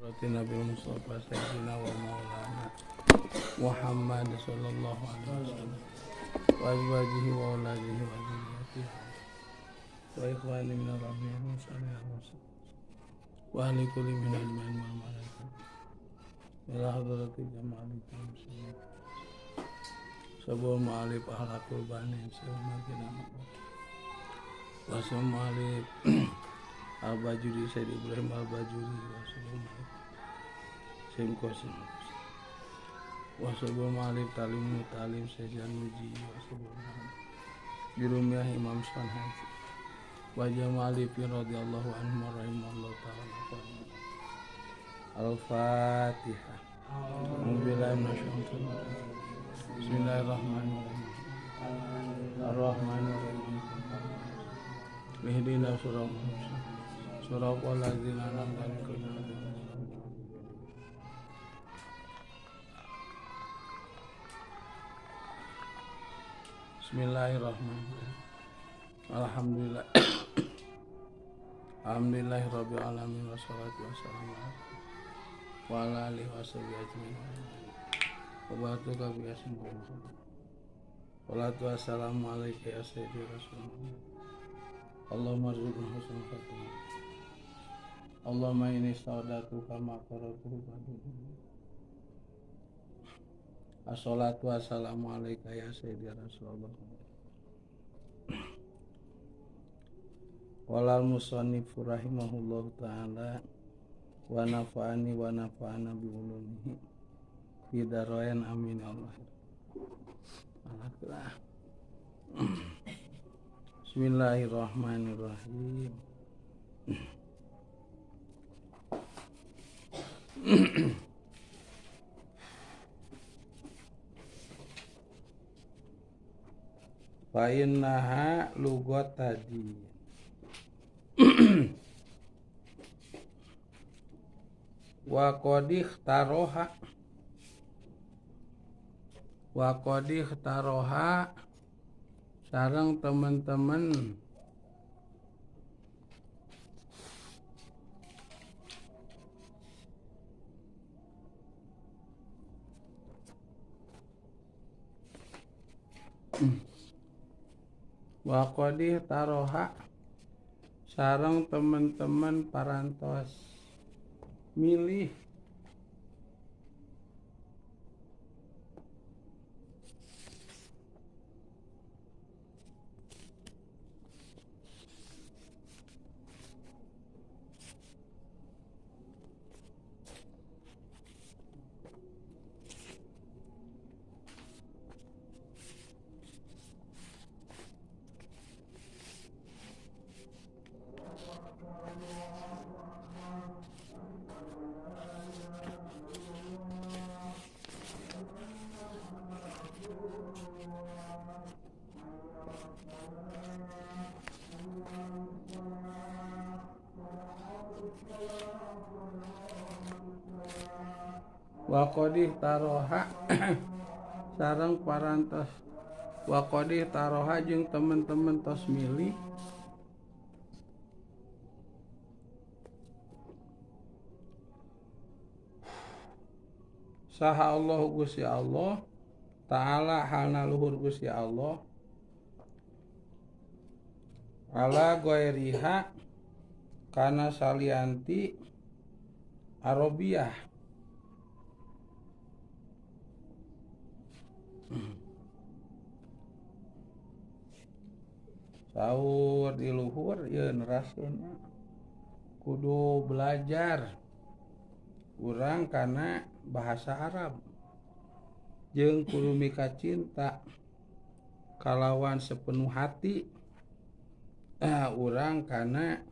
Nabi Mustafa Sayyidina wa Maulana Muhammad sallallahu alaihi wasallam wa azwajihi wa auladihi wa dzurriyyatihi wa ikhwani min al-anbiya'i wal mursalin wa ahli kulli min ajma'in wal malaikah ila hadrati jama'il muslimin sabu ma'alif ahla qurbani sayyidina wa ma'alif Al-Bajuri Sayyid Ibrahim Al-Bajuri wa sabu Sayyid Qasim wa sabu ma'alif talim talim Sayyid Muji wa sabu Jurumiyah Imam Sanhaji wa jama'alif radhiyallahu anhum wa rahimallahu ta'ala. Al-Fatihah. Bismillahirrahmanirrahim. Ar-Rahmanirrahim. Ihdinas siratal mustaqim. Siratal ladzina an'amta 'alaihim. Bismillahirrahmanirrahim. Alhamdulillah. Alhamdulillahirabbil alamin wassalatu wassalamu wa ala alihi washabihi ajmain. Wa baraka bi yasin. Salatu wassalamu alayka ya sayyidi rasulullah. Allahumma rzuqna husnal khatimah. Allahumma inni astaudatuka ma qara'tuhu ba'du. Assalatu wassalamu alayka ya sayyidi rasulullah. Qala al-musannifu rahimahullahu ta'ala wa nafa'ani wa nafa'ana bi ulumihi fi darain amin ya Allah. Alhamdulillah. Bismillahirrahmanirrahim. Fa innaha lugat tadi. Wa qad ikhtaroha, wa qad ikhtaroha sareng teman-teman wa qad ikhtaroha sareng teman-teman parantos milih wa qad taroha sareng parantos wa qad taroha jeung teman-teman tos milih saha Allah Gusti Allah ta'ala halna luhur Gusti Allah ala ghairiha kana salianti Arabiyah. Sahur di luhur ieu neraskeun kudu belajar urang kana bahasa Arab jeung kudu mika cinta kalawan sepenuh hati urang kana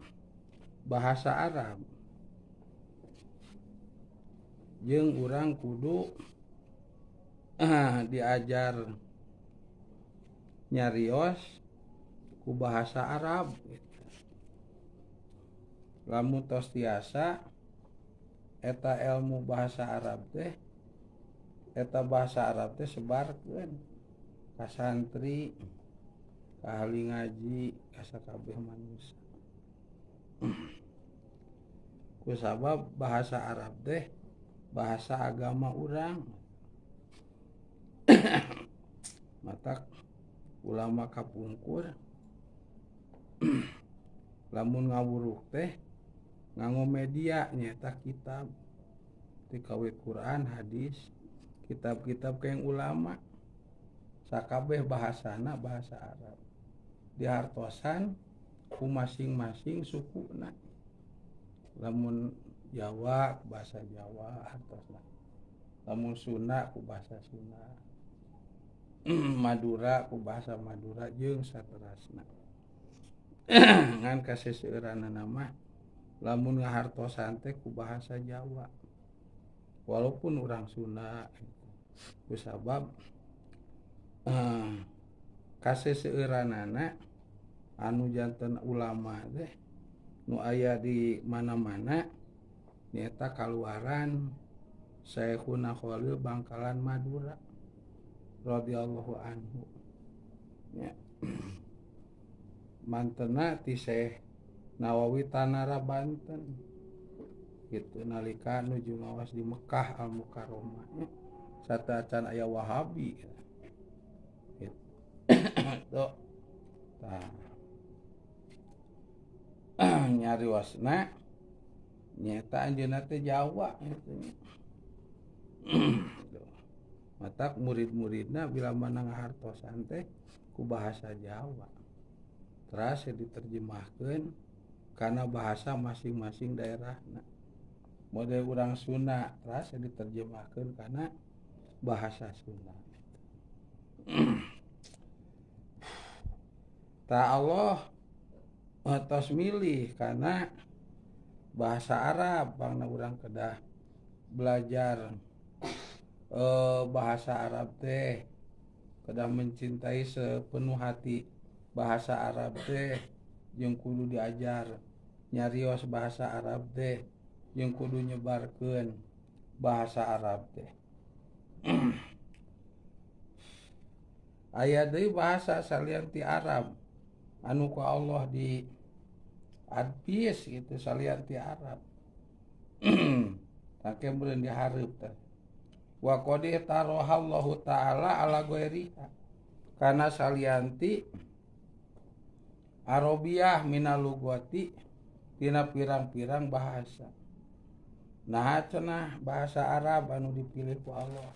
bahasa Arab jeung urang kudu diajar nyarios ku bahasa Arab gitu. Lamun tos tiasa eta ilmu bahasa Arab teh eta bahasa Arab teh sebarkeun ka santri, ka ahli ngaji, ka sakabeh manusia. Kusabab bahasa Arab teh bahasa agama urang. Matak ulama kapungkur lamun ngawuruh teh nganggo media nyaeta kitab ti kawit Quran, hadis, kitab-kitab keng ulama sakabeh bahasana bahasa Arab dihartosan ku masing-masing sukuna. Lamun Jawa bahasa Jawa hartosna, lamun Sunda ku bahasa Sunda, Madura ku bahasa Madura jeung saterasna. Ngan kaseseueuranna mah lamun ngahartosan teh ku bahasa Jawa walaupun urang Sunda kusabab kaseseueuranana anu janten ulama teh nu aya di mana-mana nyaeta kaluaran Syekhuna Khalil Bangkalan Madura radhiyallahu anhu nya. Mantena ti Syekh Nawawi Tanara Banten gitu nalika nuju ngawas di Mekah Al Mukarramah nya sateuacan aya Wahabi gitu. Tah nyariosna nyaeta anjeunna teh Jawa gitu nya. Matak murid-muridna bila mana ngahartosan teh ku bahasa Jawa. Teras diterjemahkeun kana bahasa masing-masing daerahna. Model urang Sunda teras diterjemahkeun kana bahasa Sunda. Ta Allah tos milih karena bahasa Arab bangna urang kedah belajar bahasa Arab teh, kedah mencintai sepenuh hati bahasa Arab teh, jeung kudu diajar nyarios bahasa Arab teh, jeung kudu nyebarkeun bahasa Arab teh. Aya deui bahasa salian ti Arab anu ku Allah di adpis gitu salian ti Arab. Take meureun dihareup teh. Wa qad tarahallahu ta'ala ala ghairiha kana salianti Arabiah minalugati tina pirang-pirang bahasa. Nah cenah bahasa Arab anu dipilih ku Allah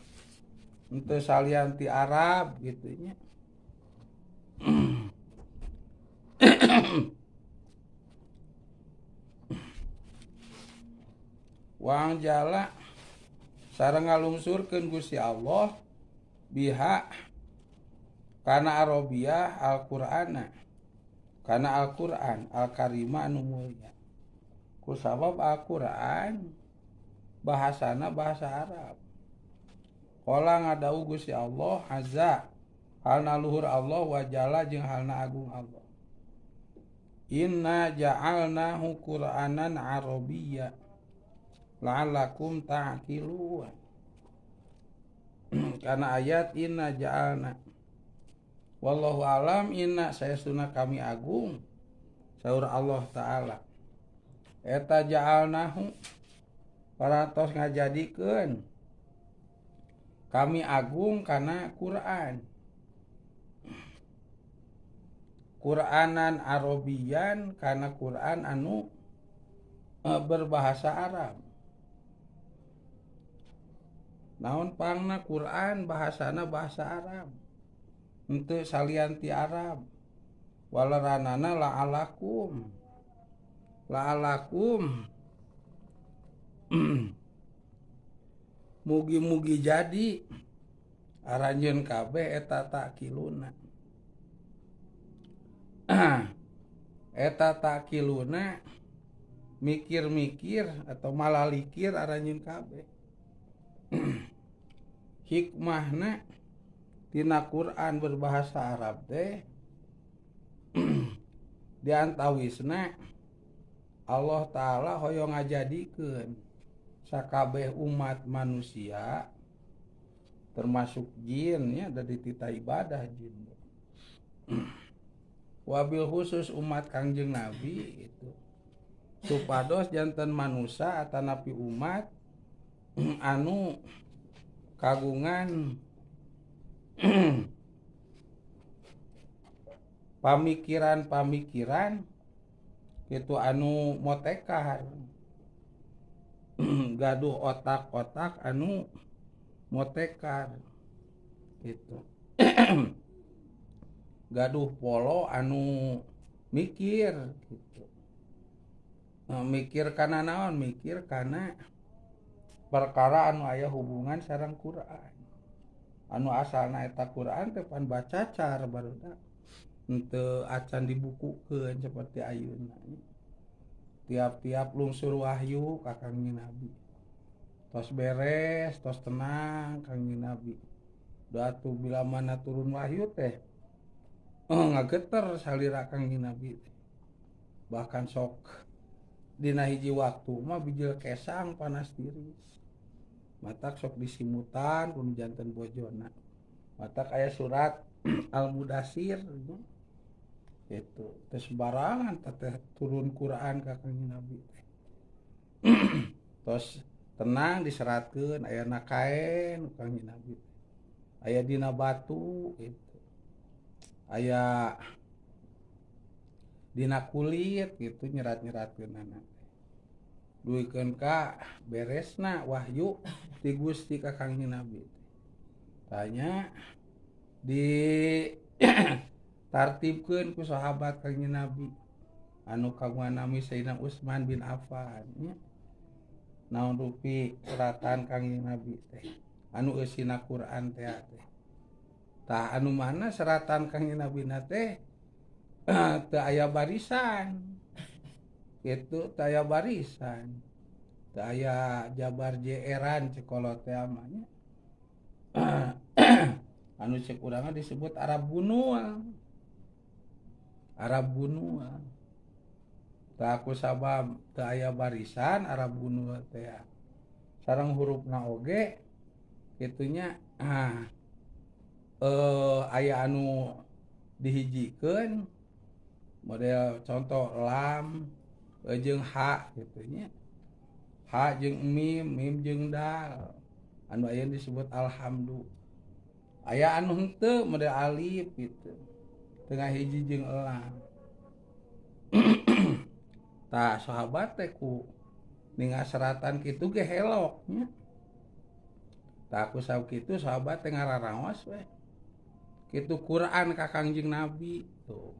henteu salianti Arab gitu nya. Wang jala sareng ngalungsurkeun Gusti Allah biha kana Arabiah Al-Qur'ana kana Al-Qur'an Al-Karima anu mulia. Kusabab Al-Qur'an bahasana bahasa Arab. Qala ngadau Gusti Allah azza halna luhur Allah wa jalla jeung halna agung Allah. Inna ja'alnahu Qur'anan Arabiyya la'allakum ta'qilun. Karena ayat inna ja'alna. Wallahu alam inna saestuna kami agung saur Allah Ta'ala. Eta ja'alnahu parantos ngajadikeun kami agung kana Quran. Quranan Arabian kana Quran anu berbahasa Arab. Naon pangna Quran bahasana bahasa Arab. Henteu salian ti Arab. Waleranana la'alakum. La'alakum. Mugi-mugi jadi aranjeun kabeh eta takiluna. Eta takiluna mikir-mikir atau malalikir aranjeun kabeh. Hikmahna tina Quran berbahasa Arab teh diantawisna Allah Ta'ala hoyong ngajadikeun sakabeh umat manusia termasuk jin ya, dari tita ibadah jin. Wabil khusus umat Kangjeng Nabi itu Supados janten manusa atanapi umat anu kagungan pamikiran-pamikiran itu anu motekar, gaduh otak-otak anu motekar gitu. Gaduh polo anu mikir gitu. Mikir kana naon? Mikir kana perkara anu aya hubungan sareng Quran. Anu asalna eta Quran teh pan bacacar barudak. Henteu acan dibukukeun seperti ayeuna. Tiap-tiap lungsur wahyu ka Kangjeng Nabi. Tos beres, tos tenang Kangjeng Nabi. Da atuh bila mana turun wahyu teh ngageter salira Kangjeng Nabi teh. Bahkan sok dina hiji waktu mah bijil kesang panas tiris. Matak sok disimutan kudu janten bojona. Matak aya surat Al-Mudassir gitu. Teu sembarangan teh turun Quran ka Kangjeng Nabi teh. Tos tenang diseratkeun ayana kaen Kangjeng Nabi teh. Aya dina batu gitu. Aya dina kulit gitu nyerat-nyeratkeunana. Duikeun ka beresna wahyu ti Gusti ka Kangjeng Nabi. Tanya di tartibkeun ku sahabat Kangjeng Nabi anu kagungan nami Sayyidina Utsman bin Affan nya. Naon rupi suratan Kangjeng Nabi teh anu eusina Quran teh teh. Tah anu mana seratan Kangjeng Nabi na teh teu aya barisan. Kitu teu aya barisan. Teu aya jabar jeeran cekolot teh mah nya. Anu cek urang disebut Arab Gunul. Arab Gunul. Tah ku sabab teu aya barisan Arab Gunul teh. Sareng hurufna oge kitunya aya anu dihijikeun model contoh lam jeung ha kitu nya. Ha jeung mim, mim jeung dal. Anu aya disebut alhamdu. Aya anu henteu model alif gitu. Tengah hiji jeung elang. Tah sahabat teh ku ningal seratan kitu ge helok nya. Tah ku sabab kitu sahabat teh ngararaos we. Kitu Quran ka Kangjeng Nabi tuh.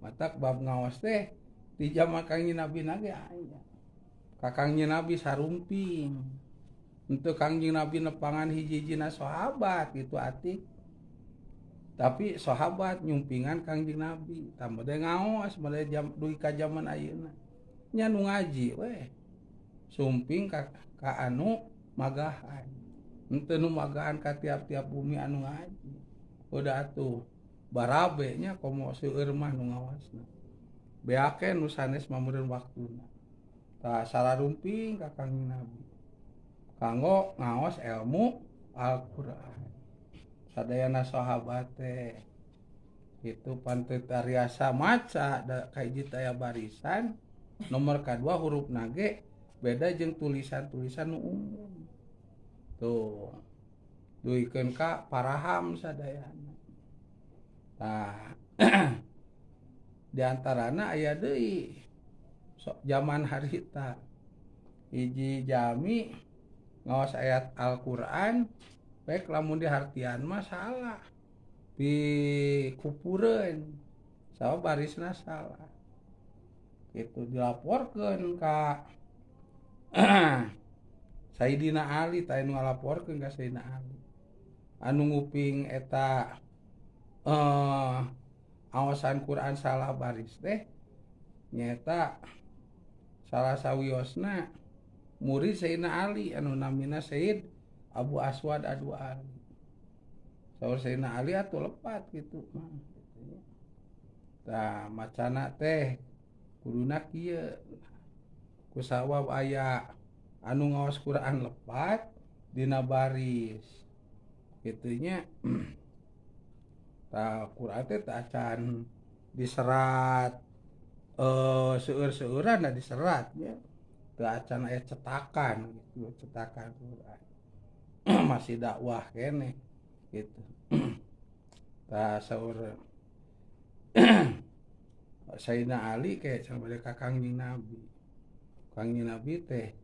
Matak bab ngaos teh di zaman Kangjeng Nabi na ge aya. Ka Kangjeng Nabi sarumping. Henteu Kangjeng Nabi nepangan hiji-hijina sahabat gitu atik. Tapi sahabat nyumpingan Kangjeng Nabi, tambah teh ngaos model jam dugi ka zaman ayeuna. Nya nu ngaji we. Sumping ka anu magahan. Henteu nu magahan ka tiap-tiap bumi anu ngaji. Udah atuh barabe nya komo seueur mah nu ngawasna. Beake nu sanes mamureun waktuna. Tah sararumping ka Kangjeng Nabi. Kanggo ngaos ilmu Al-Qur'an. Sadayana sahabat teh itu pan teu tariasa maca da kahiji teh aya barisan nomor kadua huruf nage beda jeung tulisan-tulisan nu umum. Tuh. Duikeun ka paraham sadayana. Tah di antarana aya deui sok zaman harita hiji jami ngaos ayat Al-Qur'an baik lamun dihartian mah salah dikupureun sabab barisna salah kitu dilaporkeun ka Sayyidina Ali tah nu ngalaporkeun ka Sayyidina Ali anu nguping eta awasan Quran salah baris teh nyaeta salah sawiosna murid Sayyidina Ali anu namina Sayyid Abu Aswad Adu Ali. Saur Sayyidina Ali atuh lepat kitu mah. Tah macana teh kuduna kieu. Ku sawab aya anu ngaos Quran lepat dina baris. Kitu nya. Tah Quran teh teu acan diserat Seueur-seueuran da diserat nya. Teu acan aya cetakan gitu, cetakan Quran. Masih dakwah keneh gitu. Tah saur Sayyidina Ali kayak sampai ka Kangjeng Nabi. Kangjeng Nabi teh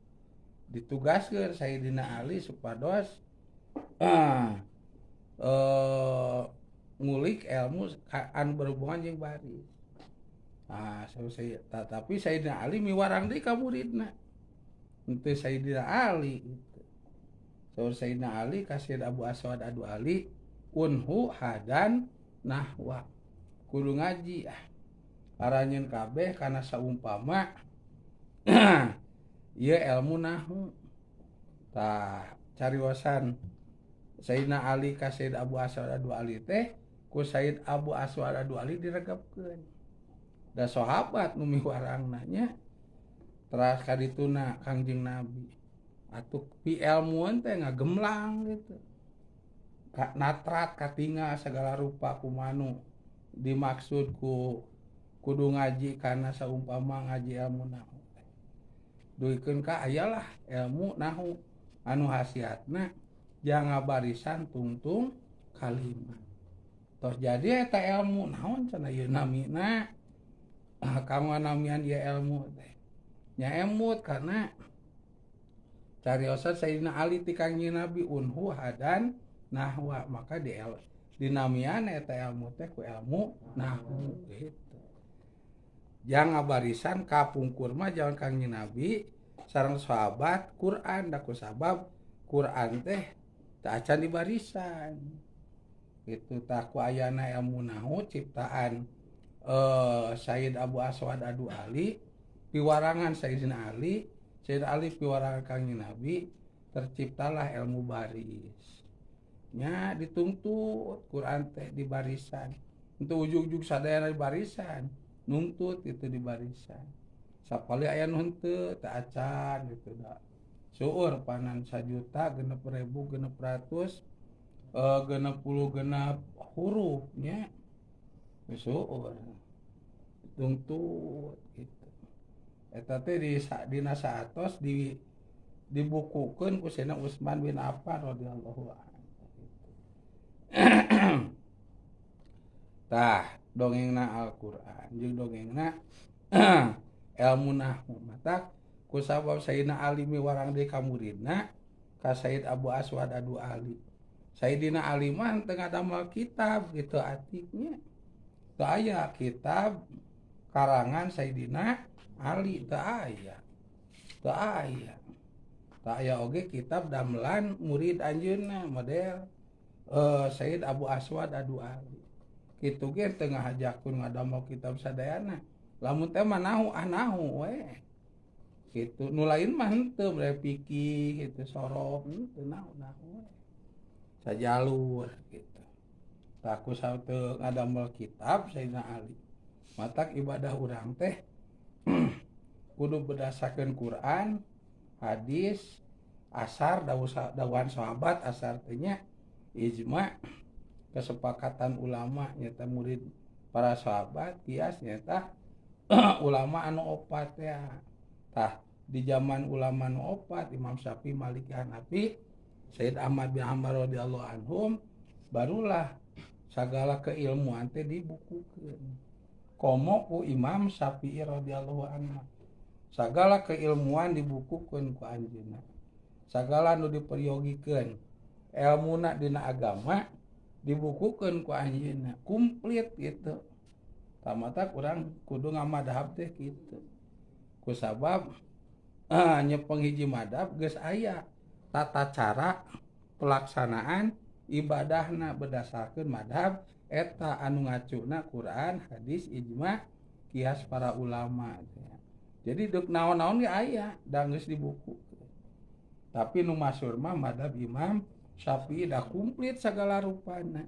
ditugaskeun Sayyidina Ali supados ngulik ilmu anu berhubungan jeung baris. Ah, tapi Sayyidina Ali miwarang deui ka muridna. Henteu Sayyidina Ali gitu. Saur Sayyidina Ali ka Sayyid Abu Aswad Adu Ali unhu hadan nahwa. Kudu ngaji ah. Aranjeun kabeh kana saumpama ieu ilmu nahwu. Tah cariosan Sayyidina Ali ka Sayyid Abu Aswad Adu Ali teh ku Sayyid Abu Aswad Adu Ali diregepkeun. Da sahabat nu miwarangna nya teras kadituna Kangjeng Nabi. Atuh pi ilmuan teh ngagemlang gitu. Natrat katingal segala rupa kumanu dimaksud ku kudu ngaji karena saumpama ngaji ilmu nahwu. Duikeun ka ayalah ilmu nahwu anu hasiatna jang ngabarisan tungtung kalimat. Tos jadi eta ilmu naon cenah ieu namina? Kanggo namian ieu ilmu teh. Nya emut karena cariosan Sayyidina Ali ti Kangjeng Nabi unhu hadan nahwa, maka di dinamian eta ilmu teh ku ilmu nahwu gitu. Jang ngabarisan kapungkur mah jaman Kangjeng Nabi sareng sahabat Quran da ku sabab Quran teh teu acan dibarisan. Gitu tah ku ayana ilmu nahwu ciptaan Sayyid Abu Aswad Adu Ali piwarangan Sayyidina Ali, Sayyid Ali piwarangan Kangjeng Nabi, terciptalah ilmu baris. Nya dituntut Quran teh di barisan. Untuk ujug-ujug sadayana di barisan, nuntut itu di barisan. Sapali aya nu henteu teu acan gitu da. Seueur panan 1.600.600 66 huruf nya. Seueur dituntut gitu. Eta teh di dina saatos di dibukukeun ku Sayyidina Utsman bin Affan radhiyallahu anhu. Tah dongengna Al-Qur'an jeung dongengna ilmu nahwu matak ku sabab Sayyidina Ali miwarang deui ka muridna ka Sayyid Abu Aswad Adu Ali. Sayyidina Ali mah teu ngadamel kitab gitu atiknya. Teu aya kitab karangan Sayyidina Ali teu aya. Teu aya. Teu aya oge kitab damelan murid anjeunna model Sayyid Abu Aswad Adu Ali. Kitu ge teu ngahajakeun ngadamel kitab sadayana. Lamun teh mah nahu ah nahu we. Kitu nu lain mah henteu bere fikih kitu sorof henteu nahu nahu we. Sajalur gitu. Tah ku teu ngadamel kitab Sayyidina Ali. Matak ibadah urang teh kudu berdasarkan Quran, hadis, asar, dawuhan sahabat, asar teh nya ijma, kesepakatan ulama nyata murid para sahabat, kias nyata ulama anu opat ya. Tah di zaman ulama anu opat Imam Syafi'i, Maliki, Hanafi, Sayyid Ahmad bin Hanbal radhiyallahu anhum, barulah segala keilmuan teh dibukukeun. Komo ku Imam Syafi'i radhiyallahu anhu. Sagala keilmuan dibukukeun ku anjeunna. Sagala nu diperyogikeun elmuna dina agama dibukukeun ku anjeunna, komplit gitu. Tamata urang kudu ngamadhab teh kitu. Ku sabab nyepeng hiji madhab geus aya tata cara pelaksanaan ibadahna berdasarkeun madhab eta anu ngacuna Quran, hadis, ijma, kias para ulama. Jadi deuk naon-naon ge aya da geus dibukukeun. Tapi nu masyhur mah madhab Imam Syafi'i da komplit sagala rupana.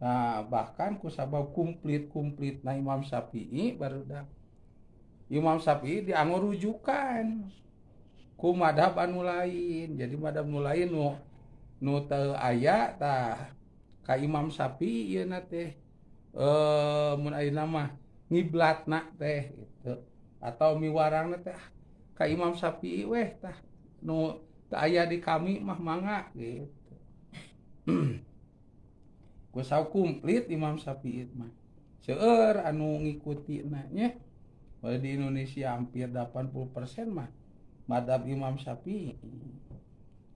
Nah, bahkan ku sabab komplit-komplitna Imam Syafi'i barudak Imam Syafi'i dianggo rujukan ku madhab anu lain. Jadi madhab nu lain nu teu aya tah ka Imam Syafi'i ieu na teh mun ayeuna mah Ngiblatna teh gitu atau miwarangna teh ka Imam Syafi'i weh tah nu teu aya di kami mah mangga gitu. Ku komplit Imam Syafi'i mah seueur anu ngikutina nya. Di Indonesia hampir 80% mah madhab Imam Syafi'i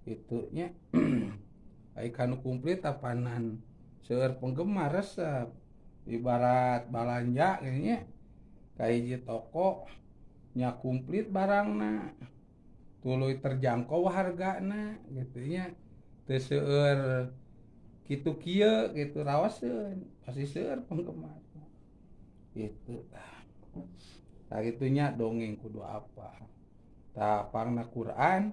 itu nya. Ai kanu komplit apanan seueur penggemar resep ibarat balanja kayaknya ka hiji toko nya komplit barangna tuluy terjangkau hargana gitu nya, teu seueur kitu kieu gitu rawaseun pasti seueur penggemar gitu. Tah kitunya dongeng kudu apa tah pangna Quran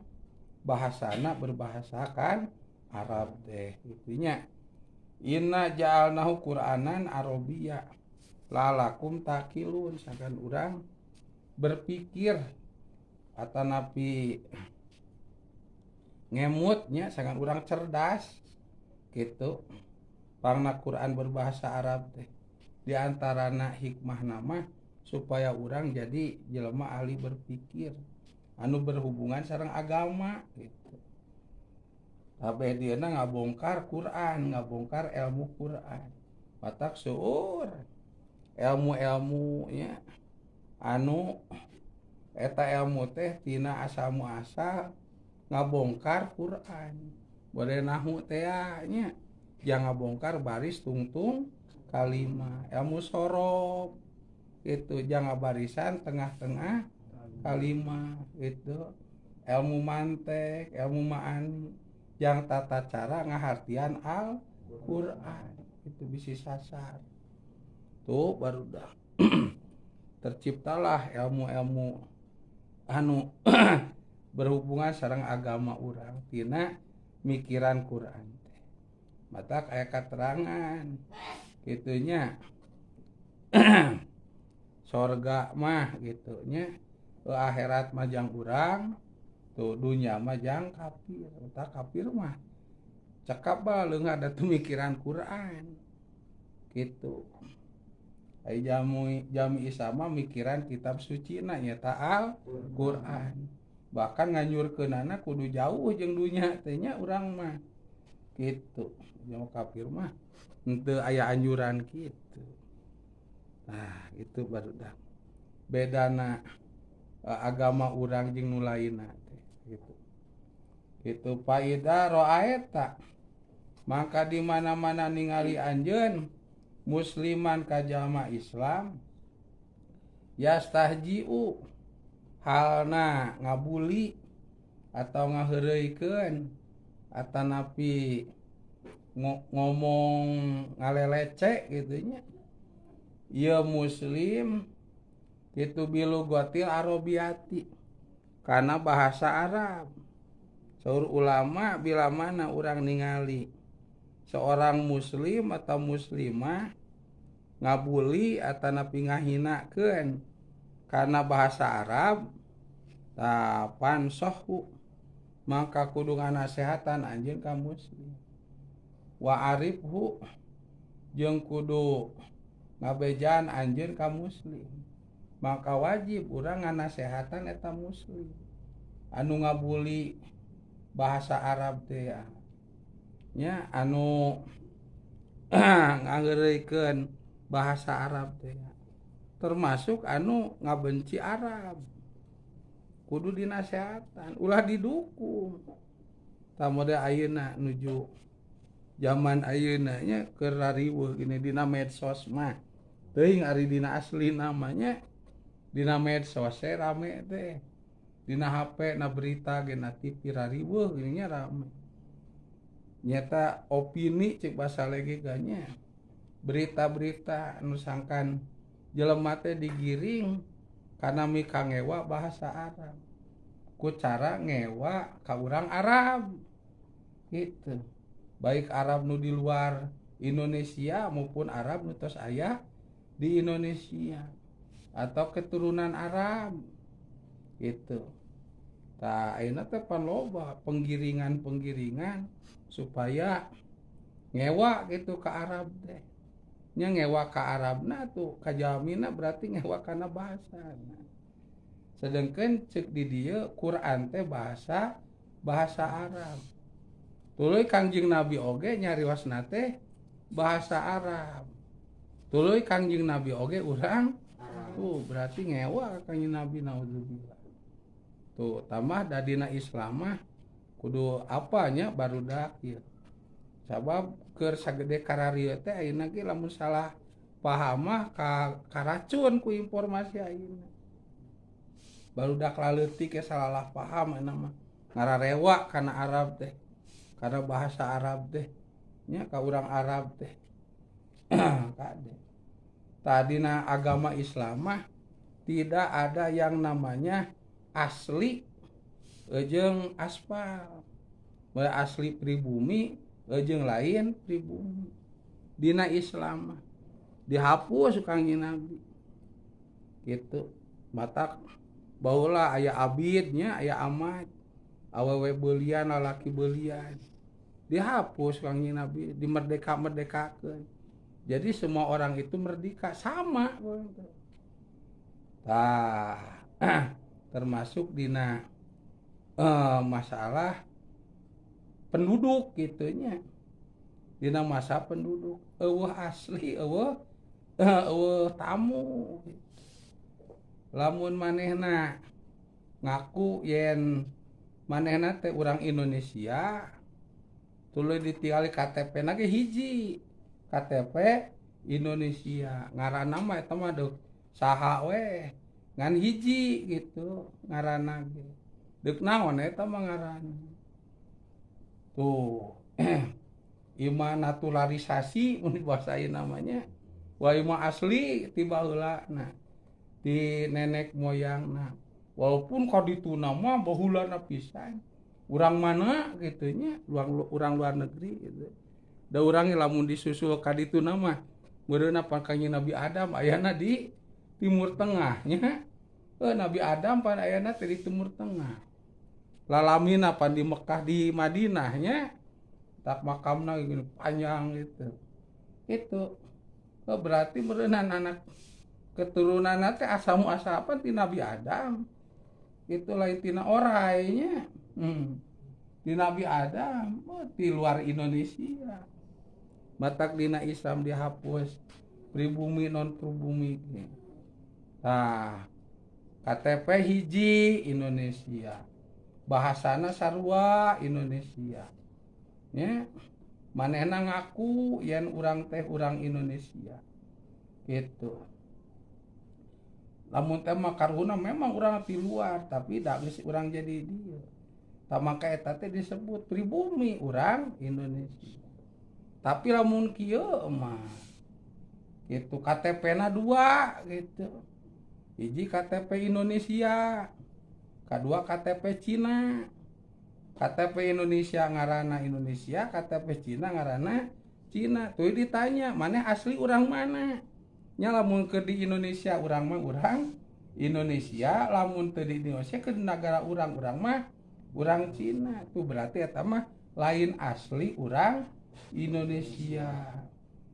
bahasana berbahasakan Arab teh gitunya. Inna ja'alnahu Qur'anan Arabiyya lalakum taqilun, sangkan urang berpikir atanapi ngemutnya sangkan urang cerdas gitu. Pangna Quran berbahasa Arab teh diantarana hikmah nama supaya urang jadi jelema ahli berpikir anu berhubungan sareng agama gitu. Kabeh dieuna ngabongkar Quran, ngabongkar ilmu Quran. Matak seueur ilmu-ilmu nya anu eta ilmu teh tina asal muasal ngabongkar Quran. Boleh nahu teh nya jang ngabongkar baris tungtung kalima, ilmu sorob itu jang ngabarisan tengah-tengah kalima itu, ilmu mantek, ilmu ma'ani yang tata cara ngahartian Al-Qur'an itu bisi sasar. Tuh baru dah terciptalah ilmu-ilmu anu berhubungan sareng agama urang tina mikiran Quran teh. Matak aya katerangan kitunya sorga mah gitunya, akhirat mah jang urang, tuh dunya mah jang kafir. Tah kafir mah cekap ba leungah da teu mikiran Quran gitu. Ai jami isama mikiran kitab suci na nyata Al-Quran. Bahkan nganyurkeunana kudu jauh jeung dunya teh nya urang mah gitu. Jang kafir mah henteu aya anjuran kitu. Nah, itu baru dah bedana agama urang jeung nu lainna teh gitu. Itu faida ra'aita maka di mana-mana ningali anjeun musliman ka jalma Islam yastahji'u halna ngabuli atau ngaheureuykeun atanapi ngomong ngalelece gitu nya ieu muslim kitu bilugotil arabiati karena bahasa Arab. Saur ulama bila mana urang ningali seorang muslim atau muslimah ngabuli atanapi ngahinakeun karena bahasa Arab, tah pansohu maka kudu nganasehatan anjeun ka muslim. Wa arifhu jeung kudu ngabejaan anjeun ka muslim. Maka wajib urang nganasehatan eta muslim anu ngabuli bahasa Arab teh nya, anu ngangeureuykeun bahasa Arab teh, termasuk anu ngabenci Arab kudu dinasehatan, ulah didukung. Tah mode ayeuna nuju zaman ayeuna nya keur rariweuh gini dina medsos mah teuing ari dina asli namanya dina medsos rame teh, dina HP na berita ge na TV rariweuh gini nya rame. Nyata opini cek bahasa legi nya berita-berita anu sangkan jelema teh digiring kana mikangewa bahasa Arab ku cara ngewa ka urang Arab gitu, baik Arab nu di luar Indonesia maupun Arab nu tos aya di Indonesia atau keturunan Arab gitu. Tah ayeuna teh pan loba penggiringan-penggiringan supaya ngewa gitu ke Arab teh. Nya ngewa ka Arabna tuh ka jalmina berarti ngewa kana bahasana. Sedangkan cek di dieu Quran teh bahasa Arab. Tuluy Kangjeng Nabi oge nyariosna teh bahasa Arab. Tuluy Kangjeng Nabi oge urang tuh berarti ngewa ka Kangjeng Nabi naudzubillah. Tuh tambah dadina Islam mah kudu apanya barudak ieu. Sabab keur sagede kararieu teh ayeuna ge lamun salah paham mah karacun ku informasi ayeuna. Barudak laleutik ge salah paham ayeuna mah. Ngararewa kana Arab teh. Karena bahasa Arab teh nya ka urang Arab teh. Kade. Tadina agama Islam mah tidak ada yang namanya asli jeung aspal. Asli pribumi jeung lain pribumi. Dina Islam mah dihapus Kangjeng Nabi. Gitu. Matak baheula aya abidnya, aya amat. Awewe beulian, lalaki beulian. Dihapus Kangjeng Nabi, dimerdeka-merdekakeun. Jadi semua orang itu merdeka sama. Tah, termasuk dina masalah penduduk gitunya. Dina masa penduduk eueuh asli eueuh tamu gitu. Lamun manehna ngaku yen manehna teh urang Indonesia tuluy ditinggali KTP na ge hiji KTP Indonesia ngaranna mah eta mah deuk saha we ngan hiji gitu ngaranna ge deuk naon eta mah ngaranna tuh. Ima naturalisasi mun bahasa ieu namanya wa ima asli ti baheula nah ti nenek moyangna walaupun kadituna mah baheulana pisan urang mana kitu nya urang luar negeri gitu da urang lamun disusul kadituna mah meureunna pangkanya Nabi Adam ayana di Timur Tengah nya. Nabi Adam pan ayana teh di Timur Tengah lalamina pan di Mekah di Madinah nya tak makamna gini panjang gitu. Itu berarti meureunna anak keturunan teh asamu asapan ti Nabi Adam. Itu lain tina orainya. Ti Nabi Adam, ti luar Indonesia. Matak dina Islam dihapus pribumi non pribumi. Tah, KTP hiji Indonesia. Bahasana sarua Indonesia. Nya manehna ngaku yen urang teh urang Indonesia. Gitu. Lamun teh mah karuhuna memang urang ti luar tapi da geus urang jadi dieu. Tah maka eta teh disebut pribumi urang Indonesia. Tapi lamun kieu mah gitu KTP-na dua gitu. Hiji KTP Indonesia, kadua KTP Cina. KTP Indonesia ngaranna Indonesia, KTP Cina ngaranna Cina. Tuh ditanya, maneh asli urang mana? Nya lamun keur di Indonesia urang mah urang Indonesia, lamun teu di Indonesia ke negara urang urang mah urang Cina. Tuh berarti eta mah lain asli urang Indonesia.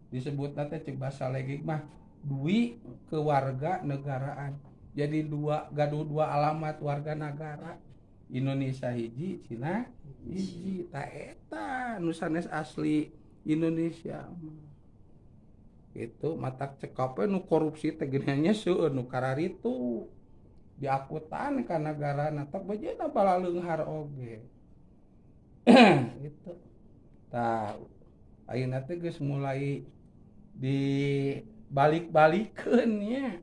Disebutna teh cek basa legik mah dui kewarganegaraan. Jadi dua gaduh dua alamat warga negara. Indonesia hiji, Cina hiji. Ta eta nu sanes asli Indonesia. Itu matak cekap nu korupsi teh geuningan seueur nu kararitu diakutan ka nagarana tak bejena balaleunghar oge. Gitu. Tah ayeuna teh geus mulai dibalik-balikeun nya.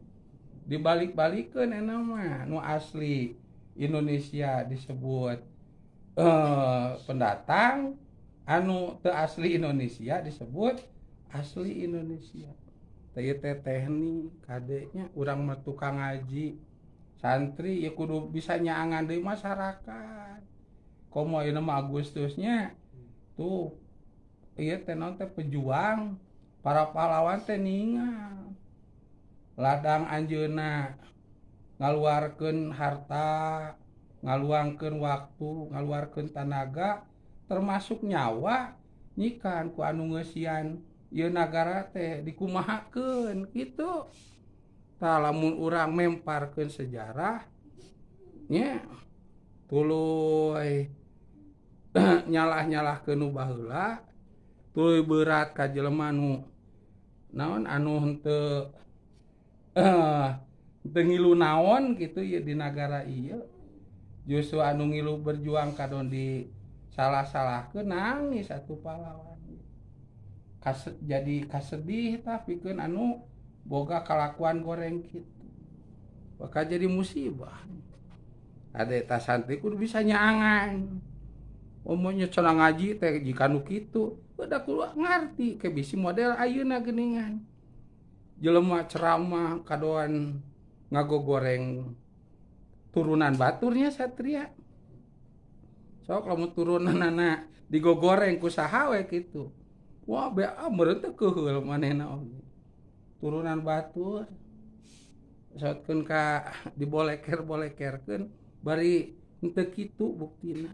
Dibalik-balikeun eta mah nu asli Indonesia disebut pendatang, anu teu asli Indonesia disebut asli Indonesia. Teh teh teknik kadenya urang mah tukang ngaji santri ya kudu bisa nyaangan deui masyarakat. Komo ayeuna mah Agustusnya tuh ieu teh naon teh pejuang para pahlawan teh ningal ladang anjeunna ngaluarkeun harta, ngaluangkeun waktu, ngaluarkeun tanaga termasuk nyawa nyikan ku anu ngeusian Ieu nagara teh dikumahakeun kitu. Tah lamun urang memparkeun sejarah nya tuluy nyalah-nyalahkeun nu baheula, tuluy berat ka jelema nu naon anu henteu teu ngilu naon kitu ieu di nagara ieu. Justru anu ngilu berjuang kadon di salah-salahkeun nangis atuh pahlawan. Jadi kasedih tah pikeun anu boga kalakuan goreng kitu. Bakal jadi musibah. Ade tah santri kudu bisa nyaangan. Umumnya cenah ngaji teh jika nu kitu, udah kudu ngarti ke bisi model ayeuna geuningan. Jelema ceramah kadoan ngagogoreng turunan baturnya satria. Sok lamun turunanana digogoreng ku saha we kitu. Wah bea meureun teh keuheul manehna oge. Turunan batur saotkeun ka diboleker-bolekerkeun bari henteu kitu buktina.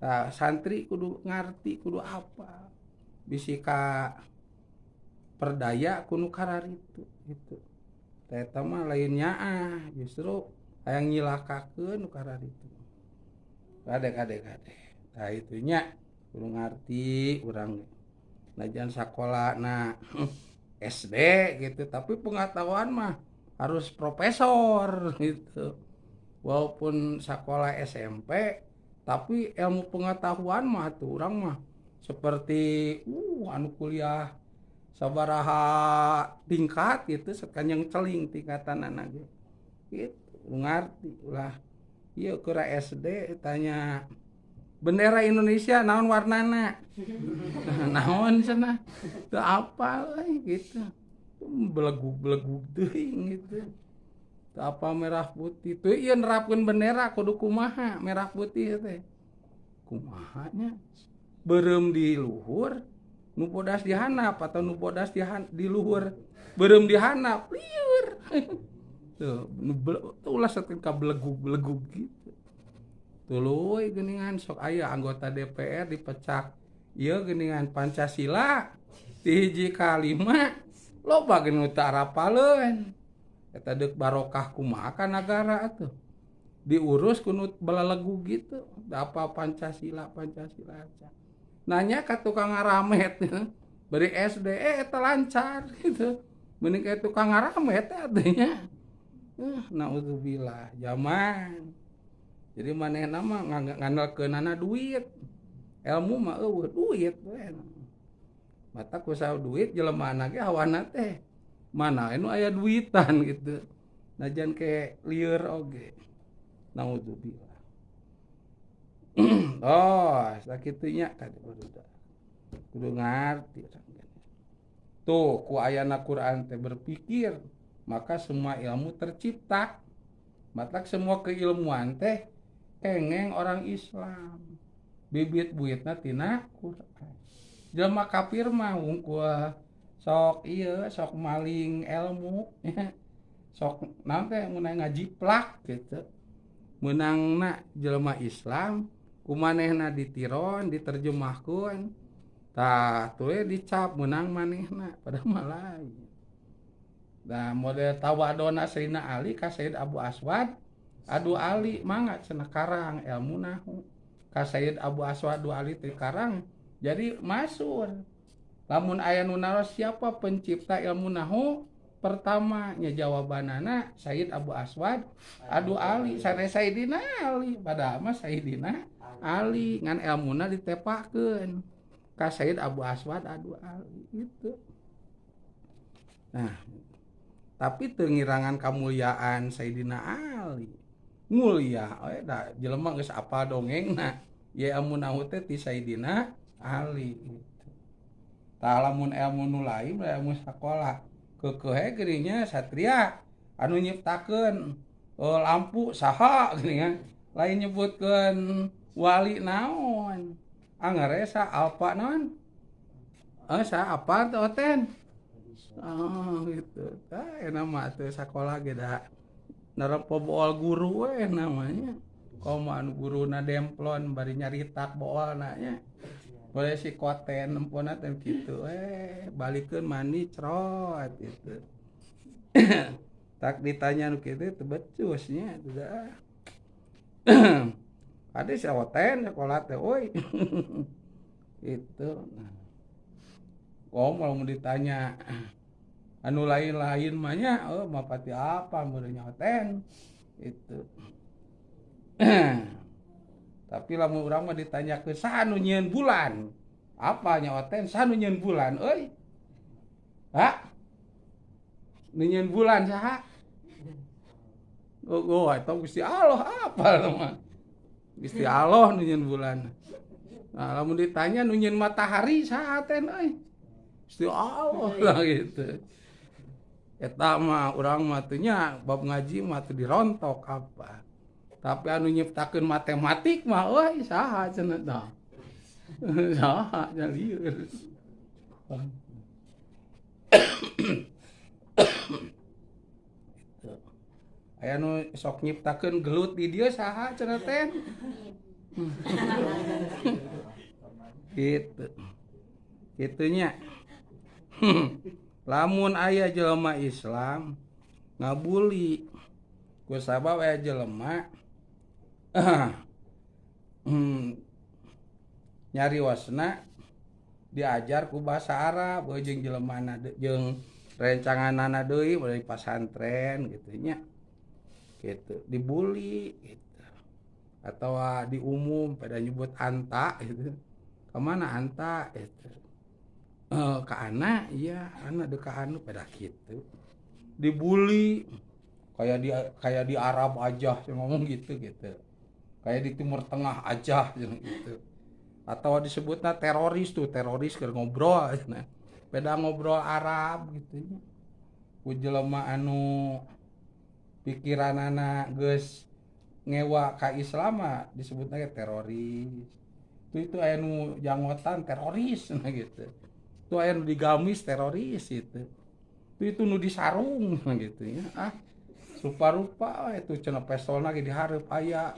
Tah santri kudu ngarti kudu apa. Bisi ka perdaya kudu kararitu gitu. Tah eta mah lain nyaah, justru hayang nyilakakeun nu kararitu. Kade-kade kade. Tah itu nya kudu ngarti urang najan sakola na SD gitu, tapi pengetahuan mah harus profesor gitu. Walaupun sekolah SMP, tapi ilmu pengetahuan mah tuh urang mah seperti anu kuliah sabaraha tingkat gitu, sekanjeng celing tingkatan anak gitu. Gitu, ngarti lah. Ieu keur SD tanya bendera Indonesia naon warnana? Naon cenah? Teu apal euy gitu. Belegug-belegug teuing gitu. Teu apa merah putih. Teu ieu nerapkeun bendera kudu kumaha merah putih teh. Kumaha nya? Beureum di luhur, nu bodas di handap atau nu bodas di luhur, beureum di handap, lieur. Tuh, nu ulah sakeun ka belegug-belegug gitu. Tuluy geuningan sok aya anggota DPR dipecak ieu geuningan Pancasila ti 1 ka 5 loba geuning teu arapaleun. Eta deuk barokah kumaha ka nagara atuh. Diurus ku nu balalegu gitu. Da apa Pancasila Pancasila aja. Nanya ka tukang ngaramet bari SD eta lancar gitu. Mending ka tukang ngaramet atuh nya. Naudzubillah zaman. Jadi manehna mah ngandalkeunana duit. Ilmu mah eueuh duit we. Mata ku saha duit jelemana ge hawana teh. Mana anu aya duitan gitu. Najan ke lieur oge. Naudzubillah. Oh, sakitu nya ka barudak. Kudu ngarti. Tuh ku ayana Quran teh berpikir, maka semua ilmu tercipta. Matak semua keilmuan teh kengeng orang Islam. Bibit buitna tina Quran. Jelema kafir mah wungkul sok ieu sok maling ilmu. Sok naon teh meunang ngajiplak gitu. Meunangna jelema Islam kumanehna ditiron, diterjemahkeun. Tah tuluy dicap meunang manehna padahal mah lain. Nah model tawadona Sayyidina Ali ka Sayyid Abu Aswad Adu Ali mangga cenah karang ilmu nahu ka Sayyid Abu Aswad Adu Ali teh karang jadi masur. Lamun aya nu naros siapa pencipta ilmu nahu pertama nya jawabanana Sayyid Abu Aswad Adu Ali sanes Sayyidina Ali padahal mah Sayyidina Ali ngan ilmuna ditepakeun ka Sayyid Abu Aswad Adu Ali gitu. Nah tapi teu ngirangan kamuliaan Sayyidina Ali. Mulia we da jelema geus apal dongengna ye ilmu nahu teh ti Sayyidina Ali gitu. Tah lamun ilmu nu lain ilmu sakola keukeuh geuning satria anu nyiptakeun lampu saha geuning lain nyebutkeun wali naon anggar sa alpa naon sa apa teh oten. Oh gitu. Tah eta mah teu sakola ge da nerempo bool guru we namanya. Komo anu guruna demplon bari nyaritak boolna nya. Boleh si koten nempona teh kitu balikeun mandi cerot gitu. Tak ditanya nu kitu teu becus nya tidak. Ade si oten sekolah teh euy. Gitu. Oh, mau ditanya anu lain-lain mah nya oh mapati apa meureun oten itu. Tapi lamun urang mah ditanya ke saha nu nyieun bulan? Apa nya oten saha nu nyieun bulan euy? Ha? Nu nyieun bulan saha? Oh, eta Gusti Allah apa mah? Gusti Allah nu nyieun bulan. Nah, lamun ditanya nu nyieun matahari saha ten euy? Gusti Allah lah gitu. Eta mah urang mah teu nya bab ngaji mah teu dirontok apa. Tapi anu nyiptakeun matematik mah euy saha cenah tah. Saha nya lieur. Aya nu sok nyiptakeun gelut di dieu saha cenah teh. Gitu. Kitunya. Lamun aya jelema Islam ngabuli ku sabab aya jelema nyariosna diajar ku bahasa Arab jeung jelemana jeung rencanganana deui dari pasantren gitu nya. Gitu dibuli gitu. Atau di umum pada nyebut anta gitu. Kemana anta gitu. Ka ana iya ana deuk ka anu pada kitu. Dibuli kayak di Arab aja ngomong gitu gitu. Kayak di Timur Tengah aja gitu. Atau disebutna teroris tuh, teroris keur ngobrol cenah. Beda ngobrol Arab gitu nya. Ku jelema anu pikiranana geus ngewa ka Islam mah disebutna ge teroris. Tuh itu aya nu janggotan teroris nah gitu. Tuh aya nu digamis teroris gitu. Tuh itu nu disarung nah gitu ya. Ah rupa-rupa itu cenah pestolna ge dihareup aya.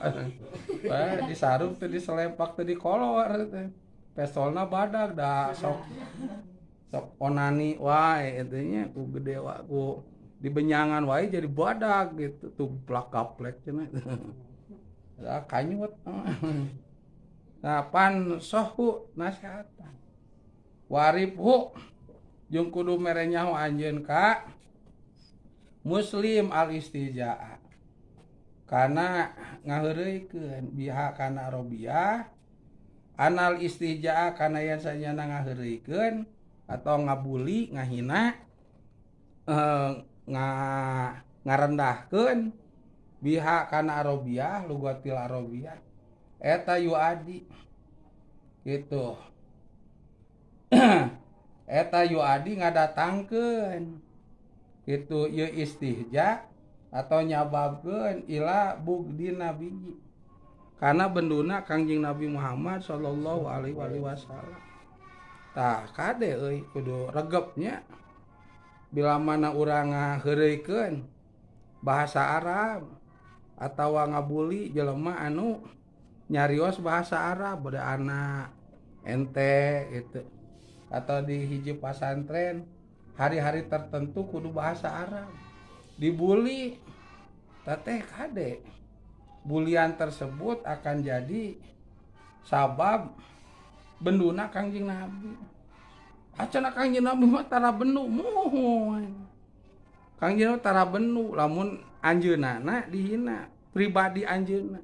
Disarung teh diselepak teh dikolor teh. Pestolna badag da sok sok onani wae eta nya ku gede wa ku dibenyangan wae jadi badag gitu tuh plak kaplek cenah. Da kanyut. Nah pan sohu nasihatan. Waribhu jeung kudu mere nyaho anjeun ka Muslim al-istijaa kana ngaheureuykeun biha kana Arabiyah anal istijaa kana yen sanyana ngaheureuykeun atau ngabuli ngahina ngarendahkeun biha kana Arabiyah lugatil Arabiyah eta yuadi gitu. Eta yuadi ngadatangkeun itu ieu istihja atau nyababkeun ila bugdi nabi karena benduna Kangjeng Nabi Muhammad sallallahu alaihi wasallam. Tah kade euy kudu regepnya bila mana urang ngaheureuykeun bahasa Arab atawa ngabuli jelema anu nyarios bahasa Arab bade anak ente gitu atau di hiji pasantren hari-hari tertentu kudu bahasa Arab dibuli teteh kade bulian tersebut akan jadi sabab benduna Kangjeng Nabi. Acana Kangjeng Nabi mah tara bendu muhun. Kangjeng Nabi tara bendu lamun anjeunana dihina, pribadi anjeunna.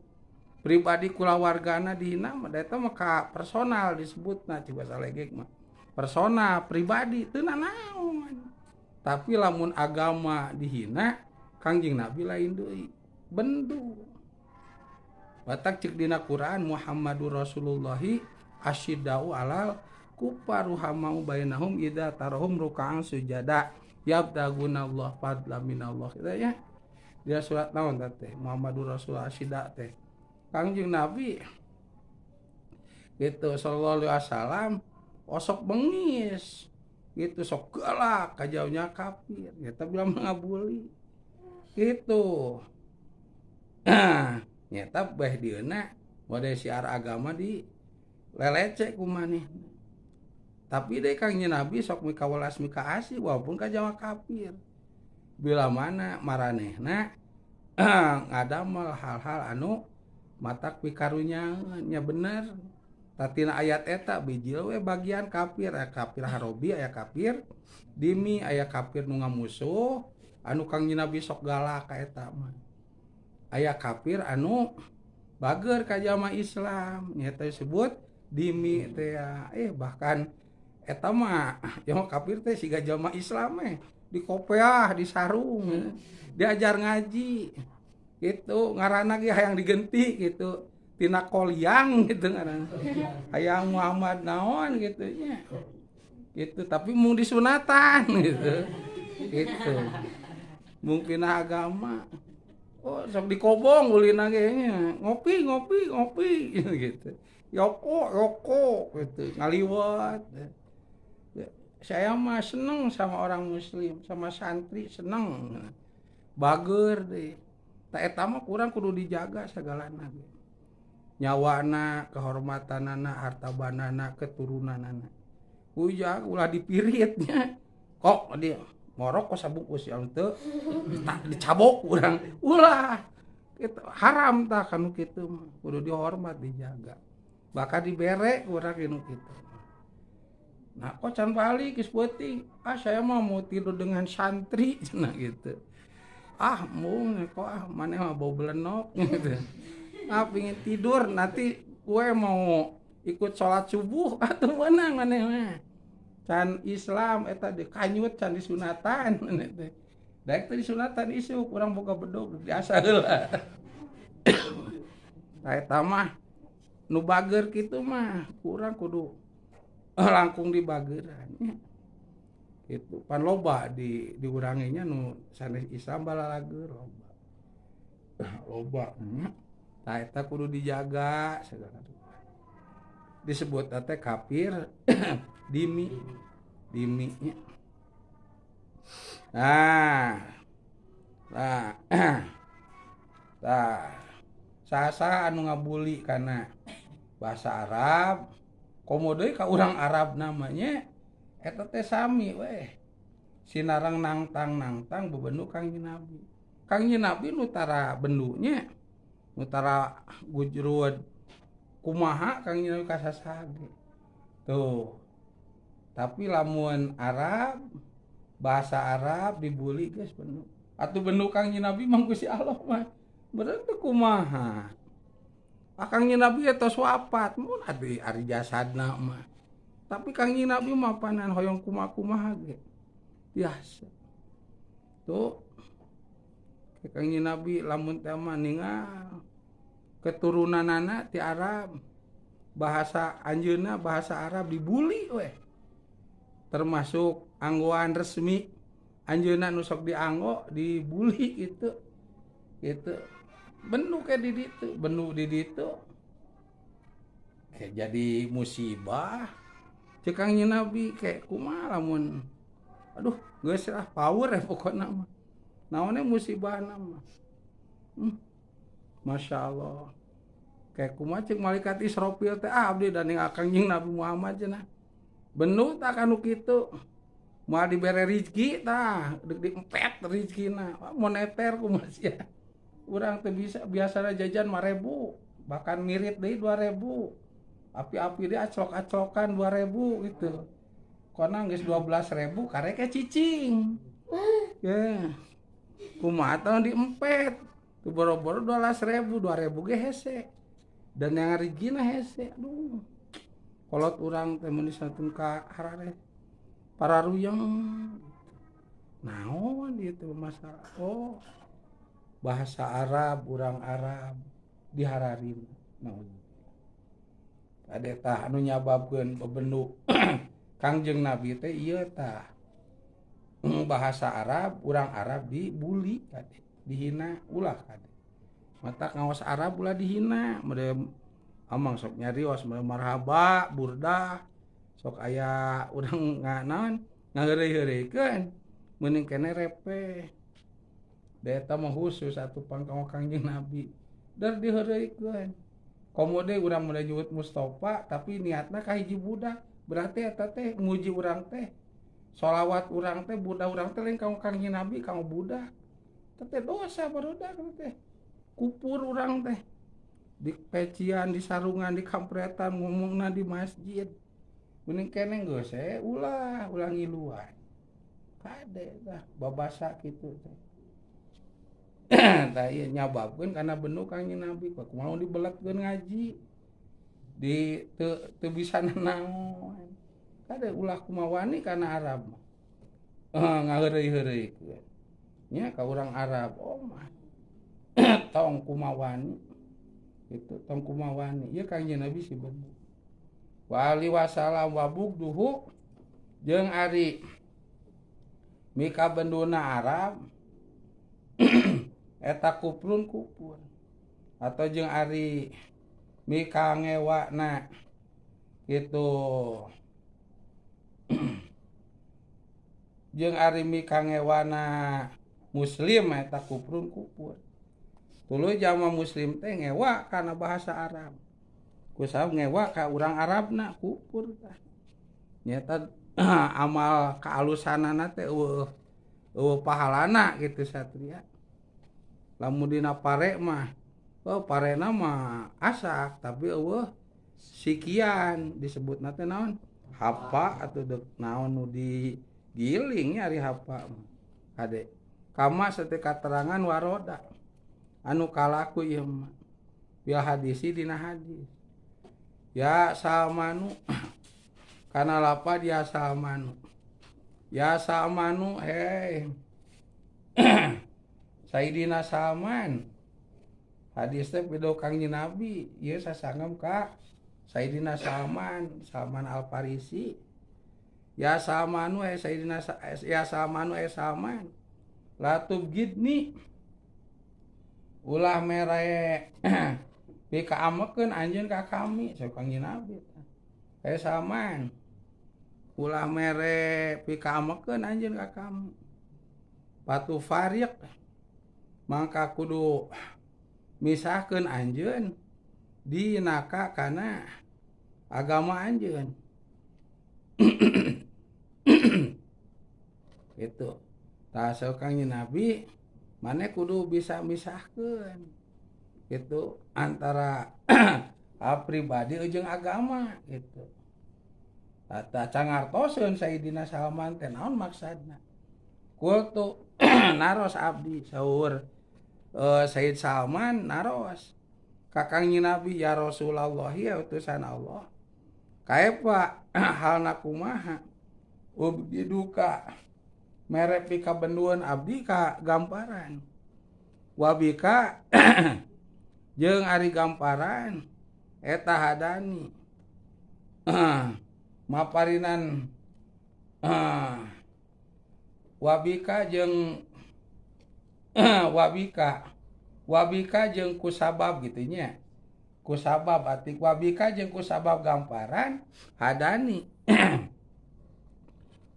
Pribadi kulawargana dihina mah eta mah ka personal disebutna cik basa legek mah. Persona pribadi teu nanaon. Tapi lamun agama dihina Kangjeng Nabi lain deui bendu. Batak cek dina Quran Muhammadur Rasulullahi asyiddau alal kuffar ruhamau bainahum idza tarahum ruk'an sujada yabtagunallah fadla minallah. Kitu nya. Dia surat naon teh Muhammadur Rasulullah asyidda teh. Kangjeng Nabi gitu sallallahu alaihi wasallam osok bengis gitu sok galak kajauhnya kafir nyata bilang mengabuli gitu. Nyata beh dieuna mode siar agama di Lelecek ku manehna. Tapi deui Kangjeng Nabi sok mikawelas mikaasih walaupun ka jalma kafir. Bila mana maranehna ngadamel hal-hal anu matak pikarunyaeun nya bener. Tatina ayat eta bijil we bagian kafir, aya kafir harobi, aya kafir dimi, aya kafir nu ngamusuh anu Kangjeng Nabi sok galak ka eta mah. Aya kafir anu bager ka jalma Islam nya disebut dimi teh. Bahkan eta mah jalma kafir teh siga jalma Islam eh dikopeah, disarung, diajar ngaji gitu, ngaranna ge hayang digenti gitu. Tina koliang gitu ngaranna. Hayang Muhammad naon gitu nya. Gitu, tapi mung disunatan gitu. Gitu. Mung pindah agama. Oh, sok dikobong ulina ge nya. Ngopi, ngopi, ngopi gitu. Yoko, yoko gitu, ngaliwat. Saya mah seneng sama orang muslim, sama santri seneng. Bager deh. Ta eta mah kurang kudu dijaga sagalana ge. Nyawana, kehormatanana, harta bandana, keturunanana. Uja ulah dipiritnya. Kok dia ngorok kok sabungkus ya teu dicabok urang. Ulah. Gitu, haram tah kanu kitu mah. Kudu dihormat, dijaga. Bahkan dibere urang nu kitu. Nah, kok can balik geus peuting. Ah, saya mah mau tidur dengan santri cenah gitu. Ah, mung kok ah maneh mah bau belenok gitu. Ah, pingin tidur nanti gue mau ikut sholat subuh atuh meunang maneh mah. Can Islam eta dikanyut can disunatan maneh teh. Daek teh disunatan isuk urang boga bedog biasa heula. Tah eta mah nu bager kitu mah kurang kudu langkung dibageran nya. Gitu pan loba di uranginya nu sanes Islam balalager loba. Loba nya. Tah eta kudu dijaga segala rupa. Disebut teh kafir dimi, dimi nya. Nah, nah, nah, sasa anu ngabuli kana bahasa Arab, komo deui ka urang Arab namanya eta teh sami weh. Sinareng nangtang-nangtang bebendu Kangjeng Nabi. Kangjeng Nabi nu tara bendunya, nu tara gujrud kumaha Kangjeng Nabi kasasage. Tuh. Tapi lamun Arab, bahasa Arab dibuli geus bendu. Atuh bendu Kangjeng Nabi mah ku si Allah mah. Berarti kumaha? Kangjeng Nabi eta wafat, mun atuh ari jasadna mah. Tapi Kangjeng Nabi mah panan hoyong kumaha-kumaha ge. Biasa. Tuh. Kangjeng Nabi lamun teh mah ningal keturunanana ti Arab, bahasa anjeunna bahasa Arab dibuli weh. Termasuk anggoan resmi anjeunna nu sok dianggo dibuli gitu. Gitu. Bendu ke di ditu, bendu di ditu. Kayak jadi musibah. Ceuk Kangjeng Nabi kayak kumaha lamun aduh geus lah power ya pokokna mah. Naonnya musibahna mah. Masya Allah. Kayak kumaha ceuk malaikat Israfil teh abdi dan ningal Kangjeng Nabi Muhammad cenah. Bendu tah kanu kitu. Moal dibere rezeki tah, deuk diempet rezekina. Moneter kumaha sia. Urang teu bisa biasana jajan 5.000, bahkan mirit deui 2.000. Api-api deui aclok-aclokan 2.000 gitu. Kona geus 12.000 karek cicing. Ya. Kumaha tah diempet. Tuh boro-boro 12.000, 2.000 ge hese. Dan yang rezekina hese. Aduh. Kolot urang teh mun disantun ka harareh. Pararuyeng. Naon ieu teh masalah. Oh. Bahasa Arab, urang Arab dihararin. Naon. Ade tah anu nyababkeun bebendu Kangjeng Nabi teh ieu tah. Bahasa Arab, urang Arab dibuli kade, dihina ulah kade. Mata ngaos Arab ulah dihina, mere amang sok nyarios mere marhaba, burdah, sok aya urang naon ngaheureuy-heureuikeun, meuning kene repeh. Da eta mah khusus atuh pangkang Kangjeng Nabi. Dar diheureuikeun. Komo deui urang mun nyebut Mustafa tapi niatna ka hiji budak, berarti eta teh muji urang teh. Sholawat urang teh budak urang teh lain kanggo Kangjeng Nabi, kanggo budak. Eta teh dosa barudak teh. Kupur urang teh. Di pecian, di sarungan, di kampretan, ngomongna di masjid. Mending keneh geus ulah, ulah ngiluan. Kade tah babasa kitu teh. Tah ieu nyababkeun kana bendu Kangjeng Nabi, kumaha dibeletkeun ngaji. Di teu bisa nanaon. Kade ulah kumawani kana Arab mah. Ngaheureuy-heureuy. Nya ka urang Arab oh mah. Tong kumawani. Itu tong kumawani. Ieu Kangjeng Nabi si bendu. Wa ali wasalam wa bugduhu jeung ari mika benduna Arab eta kuprun kupur atau jeung ari mika ngewana gitu jeung ari mika ngewana muslim eta kuprun kupur. Tuluy jama muslim teh ngewa kana bahasa Arab. Kusabab ngewa ka urang Arabna kupur tah. Nyata amal kaalusanana teh eueuh eueuh pahalana gitu satria. Lamun dina pare mah oh parena mah asak tapi eueuh sikian disebutna teh naon? Hapa atau deuk naon nu digiling nya ari hapa mah. Kade kama saeutik katerangan waroda anu kalaku ieu mah. Bil hadisi dina hadis. Ya Salmanu kana lapad ya Salmanu. Ya Salmanu hei Sayyidina Salman. Hadis teh pido Kangjeng Nabi ieu sasangem ka Sayyidina Salman, Salman Al Farisi. Ya Salmanu eh Sayyidina ya Salmanu eh Salman. La tubgidni ulah mere pika amekeun anjeun ka kami saur Kangjeng Nabi. Eh Salman ulah mere pika amekeun anjeun ka kami. Patu fariq mangka kudu misahkeun anjeun dinaka kana agama anjeun. Gitu. Tah saur Kangjeng Nabi maneh kudu bisa misahkeun gitu antara pribadi jeung agama gitu. Tah cangartoseun Sayyidina Salman teh naon maksudna? Kultu naros abdi saur Sayyid Salman naros ka Kangjeng Nabi ya Rasulullah ya utusan Allah. Kaepa halna kumaha? Ubdi duka mere pika benduan abdi ka gamparan. Wabika jeung ari gamparan eta hadani maparinan wabika jeung wabika wabika jeung kusabab gitu nya. Kusabab atik wabika jeung kusabab gamparan hadani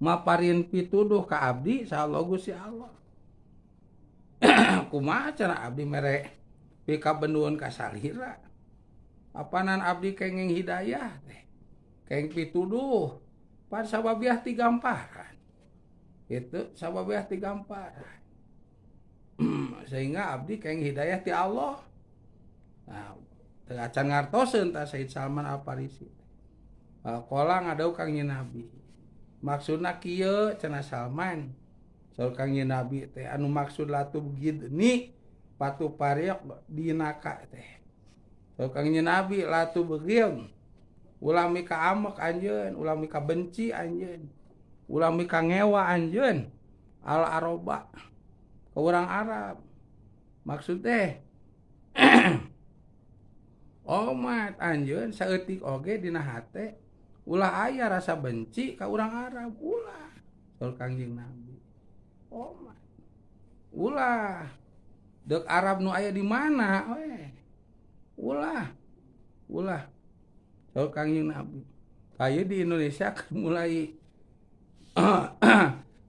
maparin pituduh ka abdi saha Gusti Allah. Kumaha cenah abdi mere pika benduan ka salira. Apanan abdi kenging hidayah teh. Kenging pituduh pan sababiah ti gamparan. Itu sababiah ti gamparan. Sehingga abdi kenging hidayah ti Allah. Nah, teu acan ngartoseun tah Sayyid Salman Al Farisi. Qala ngadau Kangjeng Nabi. Maksudna kieu cenah Salman. Saur Kangjeng Nabi teh anu maksud latubgidni patu pariok dinaka teh. Saur Kangjeng Nabi latubgid ulah mika amek anjeun, ulah mika benci anjeun, ulah mika ngewa anjeun al aroba ke urang Arab. Maksud teh omat anjeun saeutik oge dina hate ulah aya rasa benci ka urang Arab ulah. Saur Kangjeng Nabi. Omat ulah deuk Arab nu aya di mana we. Ulah ulah saur Kangjeng Nabi. Aya di Indonesia mulai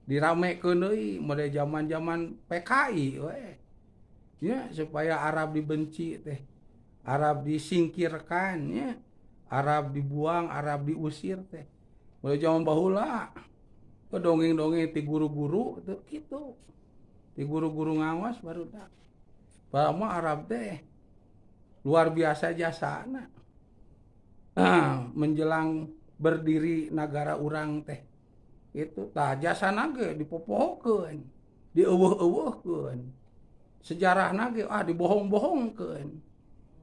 diramekeun deui mode zaman-zaman PKI we. Ya supaya Arab dibenci teh. Arab disingkirkan nya, Arab dibuang, Arab diusir teh. Mulai zaman baheula dongeng-dongeng ti guru-guru teh kitu. Ti guru-guru ngawas barudak. Padahal mah Arab teh luar biasa jasana. Menjelang berdiri nagara urang teh itu tah jasana ge dipopohokeun, dieuweuh-euweuhkeun. Sejarahna ge dibohong-bohongkeun.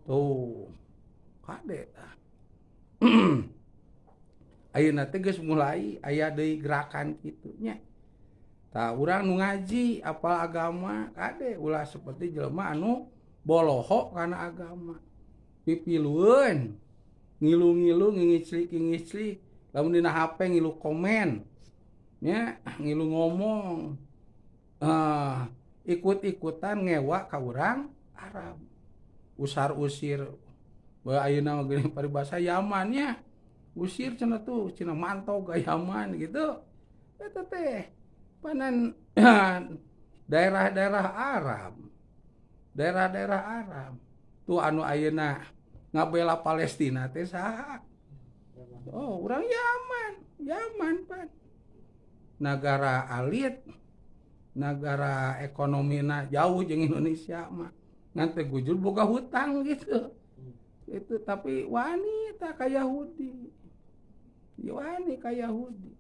Tuh, kade tah. Ayeuna teh geus mulai aya deui gerakan kitu nya. Tah urang nu ngaji apal agama kade ulah seperti jelema anu boloho kana agama. Pipilueun, ngilu-ngilu, ngingiclik-ngingiclik, lamun dina HP ngilu komen. Nya, ngilu ngomong. Ikut-ikutan ngewa ka urang Arab. Usar-usir bae ayeuna mah geuning paribasa Yaman nya. Usir cenah tuh, cenah mantau ka Yaman gitu. Eta teh panan daerah-daerah Arab. Daerah-daerah Arab. Tuh anu ayeuna ngabela Palestina teh saha? Oh, urang Yaman, Yaman pan. Nagara alit, nagara ekonomina jauh jeung Indonesia mah. Ngan teh gujur boga hutang gitu. Itu tapi wani tah ka Yahudi. Wani ka Yahudi.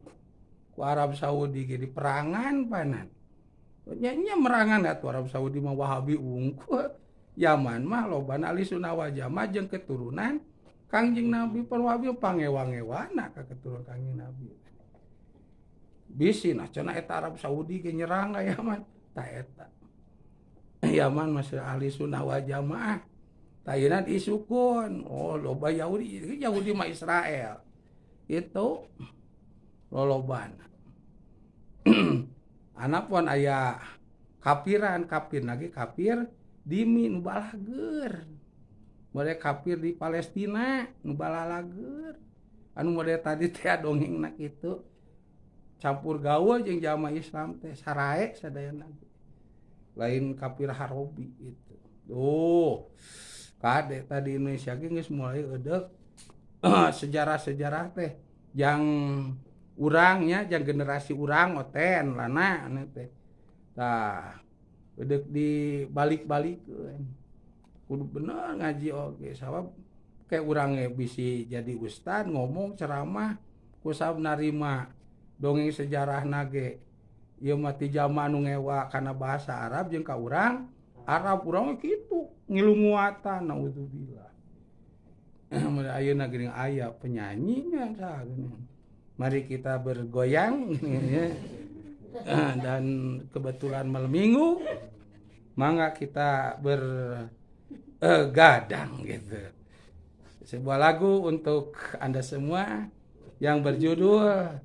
Ku Arab Saudi ge diperangan panan. Nya merangan atuh Arab Saudi mah Wahabi unggul. Yaman mah lobana ahli sunnah wal jamaah jeung keturunan Kangjeng Nabi. Pan Wahabi pangewa-ngewana ka keturunan Kangjeng Nabi. Bisi nah cenah eta Arab Saudi ge nyerang ka Yaman. Tah eta. Yaman masih ahli sunnah wal jamaah. Tah ayeuna diisukun. Oh loba Yahudi, Yahudi mah Israel. Itu lolobana. Anapun aya kapiran, kafir lagi kafir dimi nu balager. Model kafir di Palestina nu balalager. Anu model tadi teh dongengna kitu. Campur gaul jeung jamaah Islam teh sarae sadayana. Lain kafir harobi itu. Tuh. Kade tadi Indonesia ge geus mulai eudeuh sejarah-sejarah teh jang urangnya, jang generasi urang oten lana anu teh. Tah eudeuh dibalik-balikeun. Kudu bener ngaji oge sabab kayak urang ge bisi jadi ustad ngomong ceramah kusab narima dongeng sejarahna ge ieu mah ti jama nu ngewa kana bahasa Arab jeung ka urang Arab urang ge kitu ngilunguatan naudzubillah. Mun ayeuna geuning aya penyanyinya saha geuning. Mari kita bergoyang ya. Dan kebetulan malam minggu mangga kita bergadang gitu. Sebuah lagu untuk Anda semua yang berjudul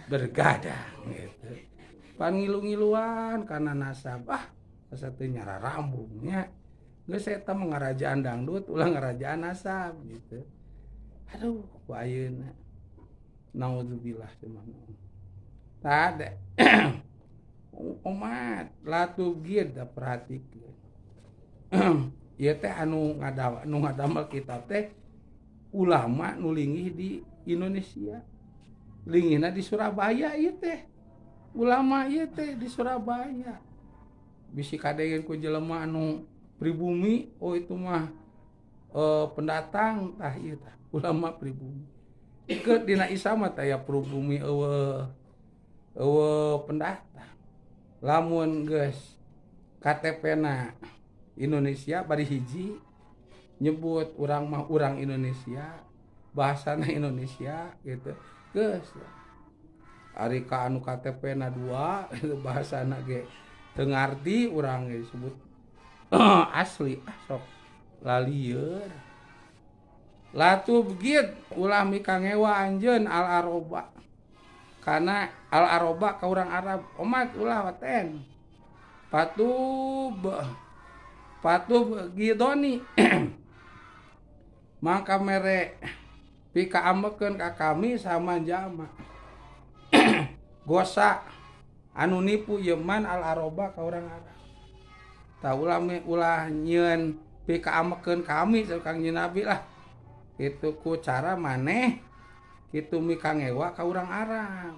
Bergadang gitu. Pangilu-ngiluan karena nasab asa teu nyara rambungnya. Geus eta mah ngarajaan dangdut ulah ngarajaan nasab gitu. Aduh, ku ayeuna. Naudzubillah cuman. Tade. Omat latugid da perhatikeun. Ieu teh anu ngadamel kitab teh ulama nu linggih di Indonesia. Linggihna di Surabaya ieu teh. Ulama ieu teh di Surabaya. Bisi kadengeun ku jelema anu pribumi, oh itu mah pendatang tah ieu tah ulama pribumi. Ke dina Islam mah teh aya pribumi eueuh pendatang. Lamun geus KTP-na Indonesia bari hiji nyebut urang mah urang Indonesia, bahasana Indonesia gitu. Geus ari ka anu KTP-na 2 itu bahasana ge teu ngarti urang ge disebut asli sok lalieur. Latubgid ulah mikangewa anjeun al aroba. Karena al aroba ka urang Arab omat ulah waten. Patub gidoni maka mere pika amekeun ka kami sama jama. Gosa anu nipu yeman al aroba ka urang Arab. Tah ulah nyieun Pikaamekeun kami saur Kangjeng Nabi lah. Kitu ku cara maneh kitu mika ngewa ka urang Arab.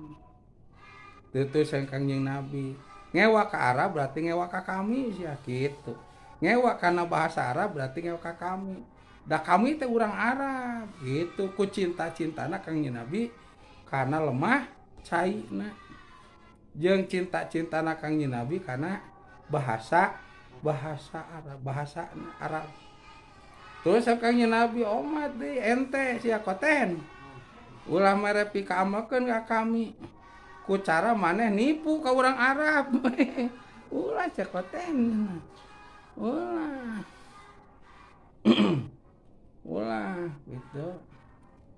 Teu saur Kangjeng Nabi. Ngewa ka Arab berarti ngewa ka kami sia kitu. Ngewa kana bahasa Arab berarti ngewa ka kami. Da kami teh urang Arab gitu ku cinta-cintana Kangjeng Nabi karena lemah caina. Jeung cinta-cintana Kangjeng Nabi karena bahasa Arab, bahasa Arab. Terus Kangjeng Nabi omat deui ente sia koten. Ulah mere pikaamekeun ka kami. Ku cara maneh nipu ka urang Arab. Ulah sia koten. Ulah. Ulah gitu.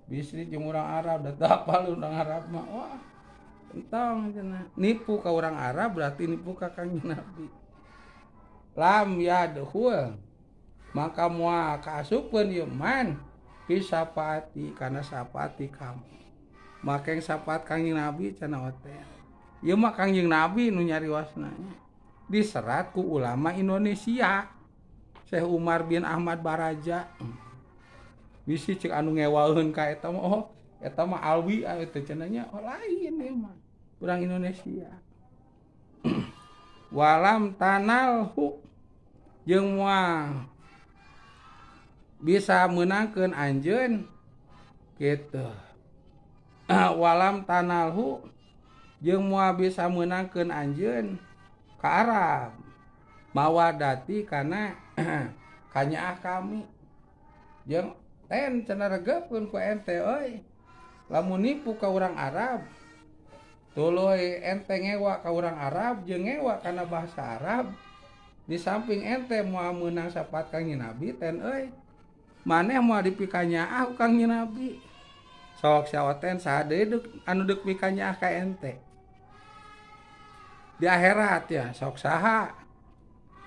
Bisri jeung urang Arab da teu apal urang Arab mah. Wah. Entong cenah. Nipu ka urang Arab berarti nipu ka Kangjeng Nabi. Lam yadkhul maka moal kaasupkeun ieu man fi syafaati kana syafaati kamu. Make syafaat Kangjeng Nabi cenah teh. Ieu mah Kangjeng Nabi nu nyariosna nya. Diserat ku ulama Indonesia. Syekh Umar bin Ahmad Baraja. Bisi cek anu ngewaeun ka eta mah oh eta mah alwi teh cenah nya oh lain ieu mah urang Indonesia. Walam tanalhu jeung moal bisa meunangkeun anjeun kitu. Walam tanalhu jeung moal bisa meunangkeun anjeun ka Arab. Mawadati kana kanyaah kami. Jeung ten cenah regepkeun ku ente euy. Lamun nipu ka urang Arab tuluy ente ngewa ka urang Arab jeung ngewa kana bahasa Arab. Di samping ente moal meunang syafaat Kangjeng Nabi ten euy. Maneh moal dipikanyaah ku Kangjeng Nabi. Sok sia oten saha deui anu deuk pikanyaah ka ente. Di akhirat ya sok saha.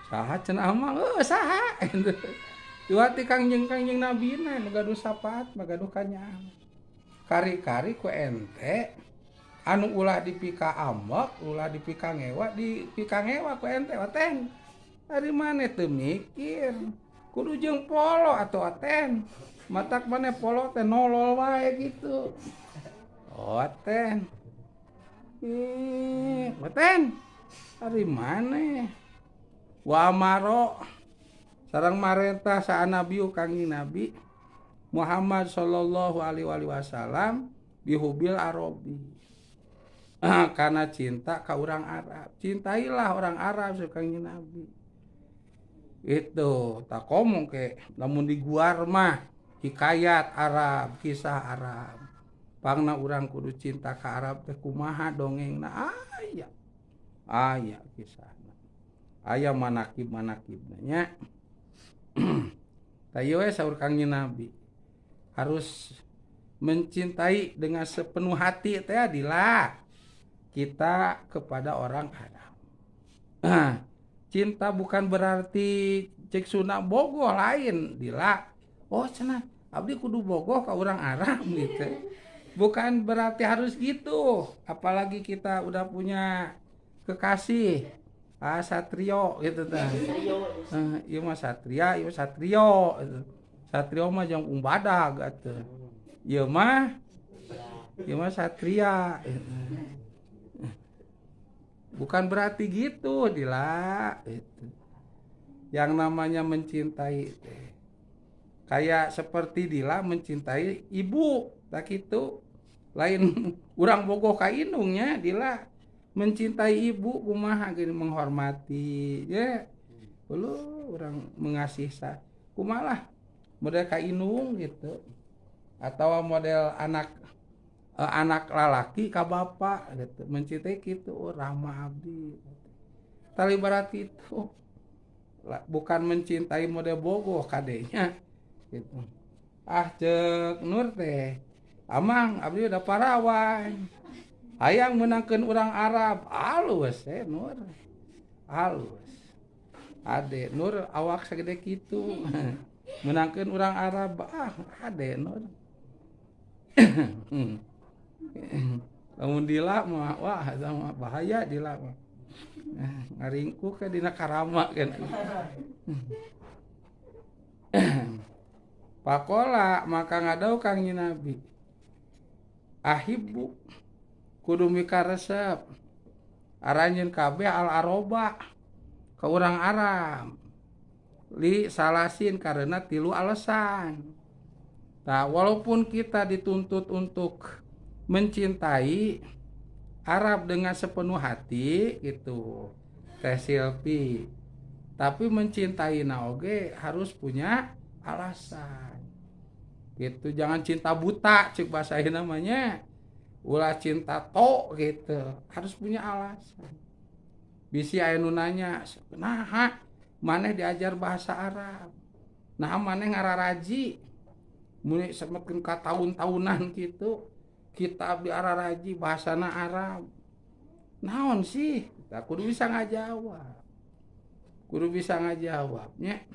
Saha cenah mah heuh saha. Diwati Kangjeng Nabi na nu gaduh syafaat mah gaduh kanyaah. Kari-kari ku ente anu ulah dipika ambek, ulah dipika ngewa, dipika ngewa ku ente oten. Ari maneh teu mikir. Kudu jeung polo atuh oten. Matak maneh polo teh nolol wae gitu. Oten. Ih, oten. Ari maneh. Wa amaro sareng marentah sa nabi Kangjeng Nabi Muhammad sallallahu alaihi wasallam bihubil arabi. Karena cinta ka urang Arab. Cintailah orang Arab saur Kangjeng Nabi. Itu tak komong ke lamun diguar mah hikayat Arab, kisah Arab. Pangna urang kudu cinta ka Arab teh kumaha dongengna aya. Aya kisahna. Aya manakib-manakibna nya. Tah ieu we saur Kangjeng Nabi. Harus mencintai dengan sepenuh hati teh adilah kita kepada orang Arab. Cinta bukan berarti cek sunah bogoh lain dila. Oh cenah abdi kudu bogoh ka orang Arab gitu. Bukan berarti harus gitu. Apalagi kita udah punya kekasih. Ah satrio gitu tah. Ieu mah satria, ieu satrio gitu. Satrio mah jeung badag atuh. Ieu mah satria gitu. Bukan berarti gitu dila gitu. Yang namanya mencintai teh. Kayak seperti Dila mencintai ibu, tak gitu. Lain urang bogoh ka indungnya Dila mencintai ibu kumaha gini menghormati ya. Lu urang mengasihi sa kumaha model ka indung gitu. Atau model anak anak lalaki ka bapak gitu, mencintai gitu, oh, rahma abdi. Tali barat itu bukan mencintai model bogoh kadenya gitu. Ah cek Nur teh, amang abdi udah parawan. Hayang menangkeun urang Arab, alus Nur. Alus. Ade Nur awak segede kitu. Menangkeun urang Arab, ah ade Nur. Lamun Dila mah wah sama bahaya Dila mah. Ngaringkuk ke dina karama kan. Pakola maka ngadau Kangjeng Nabi ahibbu kudu mikaresep aranjeun kabeh al aroba ka urang Arab li salasin karena tilu alasan. Nah, walaupun kita dituntut untuk mencintai Arab dengan sepenuh hati gitu Teh Silpi, tapi mencintai naoge harus punya alasan gitu. Jangan cinta buta cek bahasa namanya, ulah cinta to gitu, harus punya alasan. Bisi aya nu nanya, nah maneh diajar bahasa Arab, nah maneh ngararaji muni semekeun ka tahun-tahunan gitu, kitab di araraji bahasana Arab, naon sih? Kita kudu bisa ngajawab, kudu bisa ngajawabnya.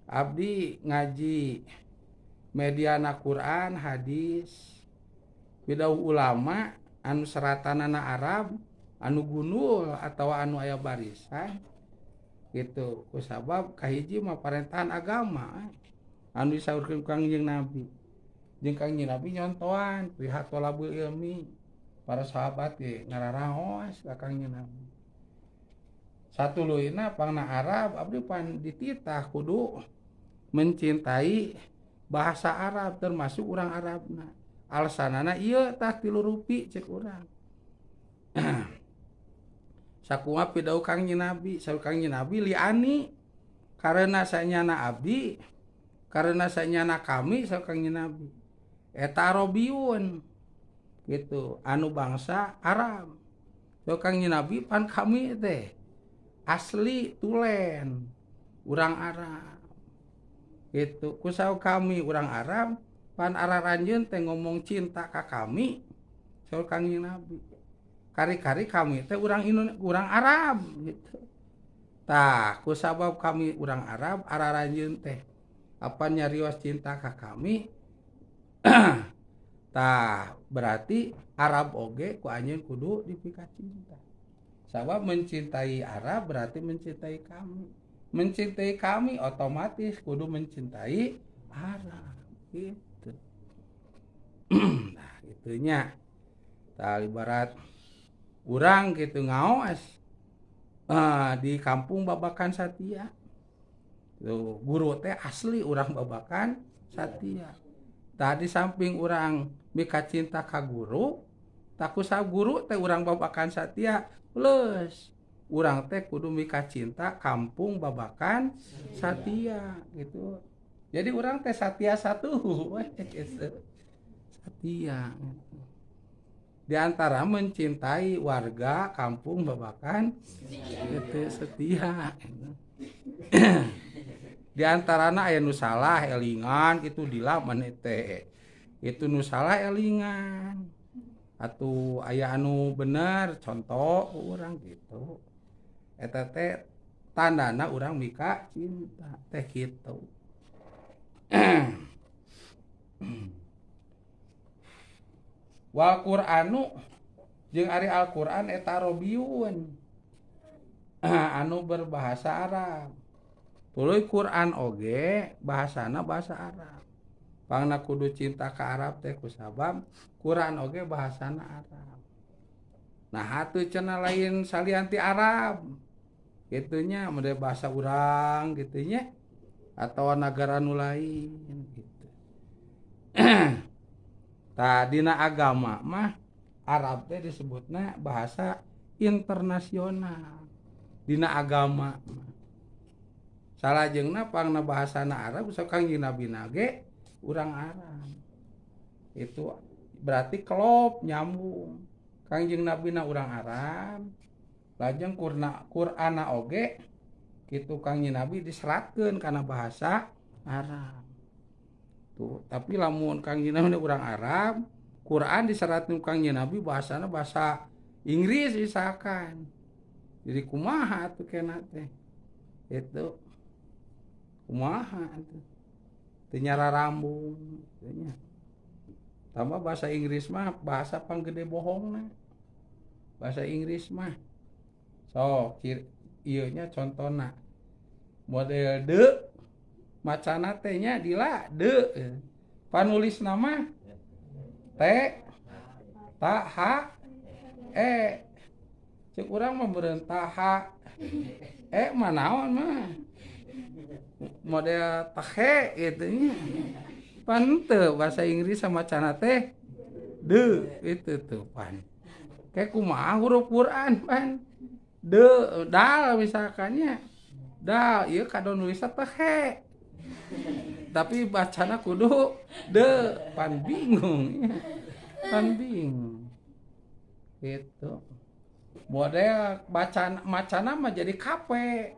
Abdi ngaji mediana Quran, hadis, bidau ulama anu seratanana Arab, anu gunul atau anu aya barisan gitu. Kusabab kahiji mah parentahan agama anu disaurkeun Kangjeng Nabi. Jeung Kangjeng Nabi nyontoan pihak tolabul ilmi, para sahabat ge ngararaos ka Kangjeng Nabi. Satuluyna pangna Arab abdi pan dititah kudu mencintai bahasa Arab termasuk urang Arabna. Alasanana ieu tah tilu rupi cek urang. Sakumaha pidauh Kangjeng Nabi, saur Kangjeng Nabi liani karena sanyana abdi, karena sanyana kami saur Kangjeng Nabi. Eta Arabiyun gitu, anu bangsa Arab. Saur Kangjeng Nabi pan kami teh asli tulen urang Arab. Gitu, kusau kami urang Arab pan araranjeun teh ngomong cinta ka kami saur Kangjeng Nabi. Kari-kari kami teh urang urang Arab gitu. Tah, kusabab kami urang Arab araranjeun teh apa nyarios cinta ka kami. Tah, berarti Arab oge ku anjeun kudu dipika cinta. Sabab mencintai Arab berarti mencintai kami. Mencintai kami otomatis kudu mencintai Arab gitu. Nah, itunya. Tah ibarat urang gitu ngaos di kampung Babakan Satia. Tuh, guru teh asli urang Babakan Satia. Tadi samping urang mika cinta ka guru, takusa guru teh urang Babakan Satia plus urang teh kudu mika cinta kampung Babakan Satia gitu. Jadi urang teh satia satu gitu. Satia gitu. Di antara mencintai warga kampung Babakan gitu, setia gitu. Di antarana aya nu salah elingan gitu dilaman teh. Itu nu salah elingan. Atuh aya anu bener contoh urang gitu. Eta teh tandana urang mika cinta teh kitu. Wal Qur'anu jeung ari Al-Qur'an eta Arabiyun anu berbahasa Arab. Tuluy Quran oge bahasana bahasa Arab. Pangna kudu cinta ka Arab teh kusabab Quran oge bahasana Arab. Nah hatuh cenah lain salian ti Arab. Gitunya model bahasa urang gitunya atau nagara nu lain gitu. Tah dina agama mah Arab teh disebutna bahasa internasional dina agama. Salajengna pangna bahasana Arab sok Kangjeng Nabi nage urang Arab. Itu berarti klop nyambung. Kangjeng Nabi na urang Arab, lajeng Qur'ana oge kitu Kangjeng Nabi diseratkeun kana bahasa Arab. Tuh, tapi lamun Kangjeng Nabi urang Arab, Quran diseratkeun Kangjeng Nabi bahasana bahasa Inggris misalkan. Jadi kumaha atuh kena teh? Itu kumaha atuh? Teu nyararambung teu nya. Tambah bahasa Inggris mah bahasa panggede bohongna. Bahasa Inggris mah sok ieu nya contona model de Macana teh nya dila de. Panulis nama T ta H E. Cek urang mah beureun ta H E mah naon mah. Model tahe gitu nya. Pan teu bahasa Inggris sama macana teh de itu tuh pan. Kayak kumaha huruf Quran pan. De dal misalkannya. Dal ieu kadon nulisna teh. Tapi bacana kudu de pan bingung ya. Pan bingung. Gitu. Model bacana macana mah jadi kape.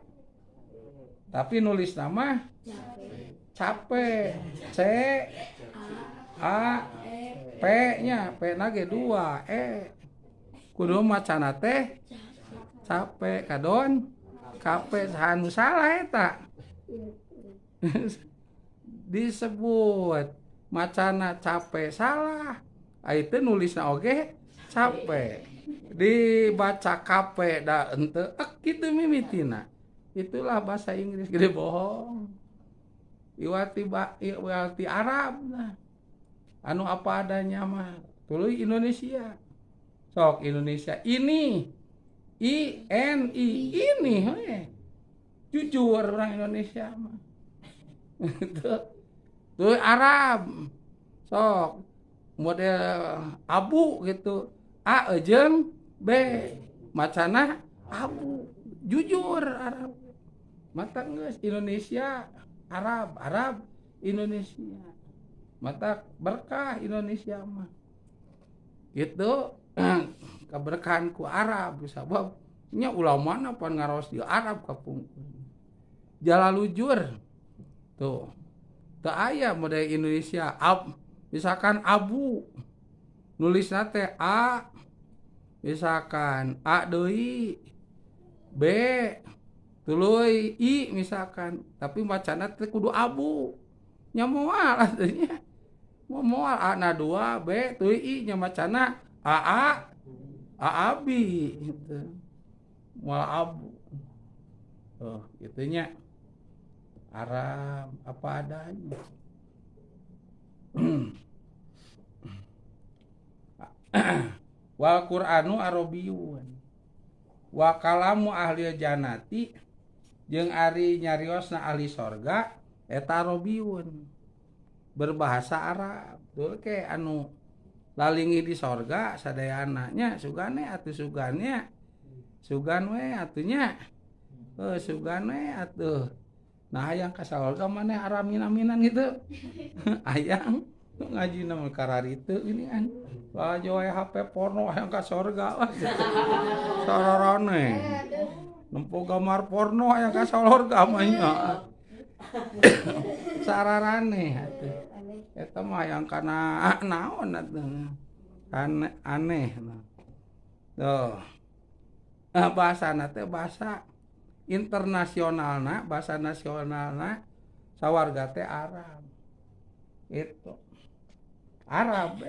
Tapi nulis nama capek. C A P nya, P na ge 2 E. Kudu macana teh capek kadon kape saha nu salah eta. Disebut macana capek salah. Ai teu nulisna oge capek. Dibaca kape da henteu ek kitu mimitina. Itulah bahasa Inggris gede bohong. Iwati iwati Arab nah. Anu apa adanya mah tuluy Indonesia. Sok Indonesia ini I N I ini we. Jujur orang Indonesia mah. Tuh Arab. Sok model abu gitu. A jeung B macana abu. Jujur Arab. Mata geus Indonesia Arab, Arab Indonesia. Mata berkah Indonesia mah. Gitu keberkahan ku Arab sabab nya ulamana pan ngaros di Arab kapungkur. Jalalujur. Tuh. Teu aya model Indonesia ab, misalkan abu nulisna teh A misalkan A deui B tuluy I misalkan, tapi macana teh kudu abu. Nya moal atuh nya. Moal A na 2 B tuluy I nya macana A A A A B gitu. Moal abu. Tuh, gitu nya. Arab apa adanya. Wal Qur'anu Arabiyun. Wa kalamu ahli jannati jeung ari nyariosna ahli sorga eta Arabiyun. Berbahasa Arab. Tuh ke anu lalingi di sorga sadayana nya sugane atuh sugannya. Sugan we atuh nya. Heuh sugan we atuh. Nah hayang ka sorga maneh aramin-aminan gitu. Hayang ngaji nama kararitu ini kan. Laju we HP porno hayang ka sorga wah gitu. Sararane. Nempo gambar porno hayang ka sorga mah nya. Sararane atuh. Eta mah hayang kana naon atuh. Aneh. Tuh. Bahasana teh bahasa internasionalna, bahasa nasionalna sawarga teh Arab. Itu. Arab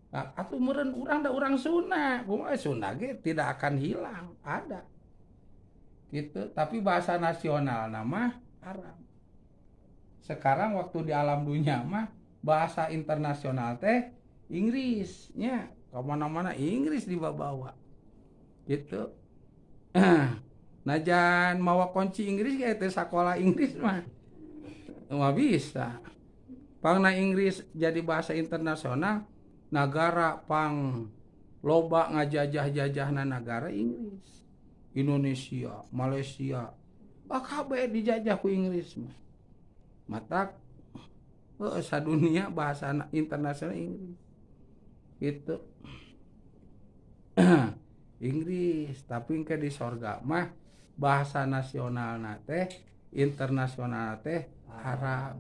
Nah, atuh meureun urang da urang Sunda. Kumaha Sunda ge tidak akan hilang, ada. Gitu, tapi bahasa nasionalna mah Arab. Sekarang waktu di alam dunia mah bahasa internasional teh Inggris nya, ka mana-mana Inggris dibawa. Gitu. Najan mawa kunci Inggris ge teh sakola Inggris mah. Mah bisa. Pangna Inggris jadi bahasa internasional, nagara pang loba ngajajah-jajahna nagara Inggris. Indonesia, Malaysia, kabeh dijajah ku Inggris mah. Matak sadunia bahasa internasional Inggris. Gitu. Inggris, tapi engke di sorga mah bahasa nasionalna teh internasional teh Arab.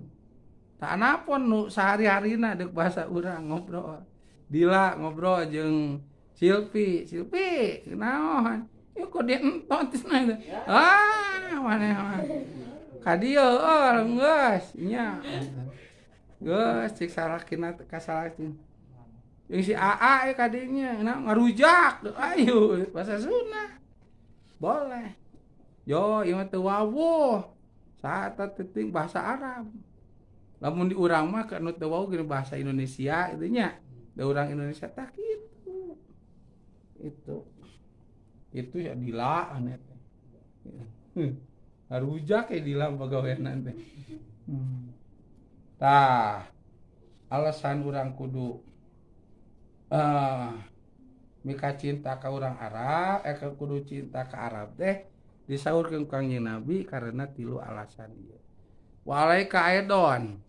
Tak anapun nu sehari-harina deuk bahasa urang ngobrol. Dila ngobrol jeung Silpi, Silpi naon? Ieu kok dia enton cenah itu. Ah, maneh mah. Ka dieu eueuh geus nya. Geus cik salakina ka salaki. Jeung si AA ka dinya ngarujak, ayo bahasa Sunda. Boleh. Yo, ieu mah teu wawuh. Saha eta teuting bahasa Arab. Lamun di urang mah ka nu teu wau geuning bahasa Indonesia kitu nya. Da urang Indonesia tah kitu. Itu. Itu ya dila aneh teh. Harujak ya dila pagawean teh. Tah, alasan urang kudu mika cinta ka urang Arab, kudu cinta ka Arab teh disaurkeun ku Kangjeng Nabi karena tilu alasan ieu. Wa alaika aidon.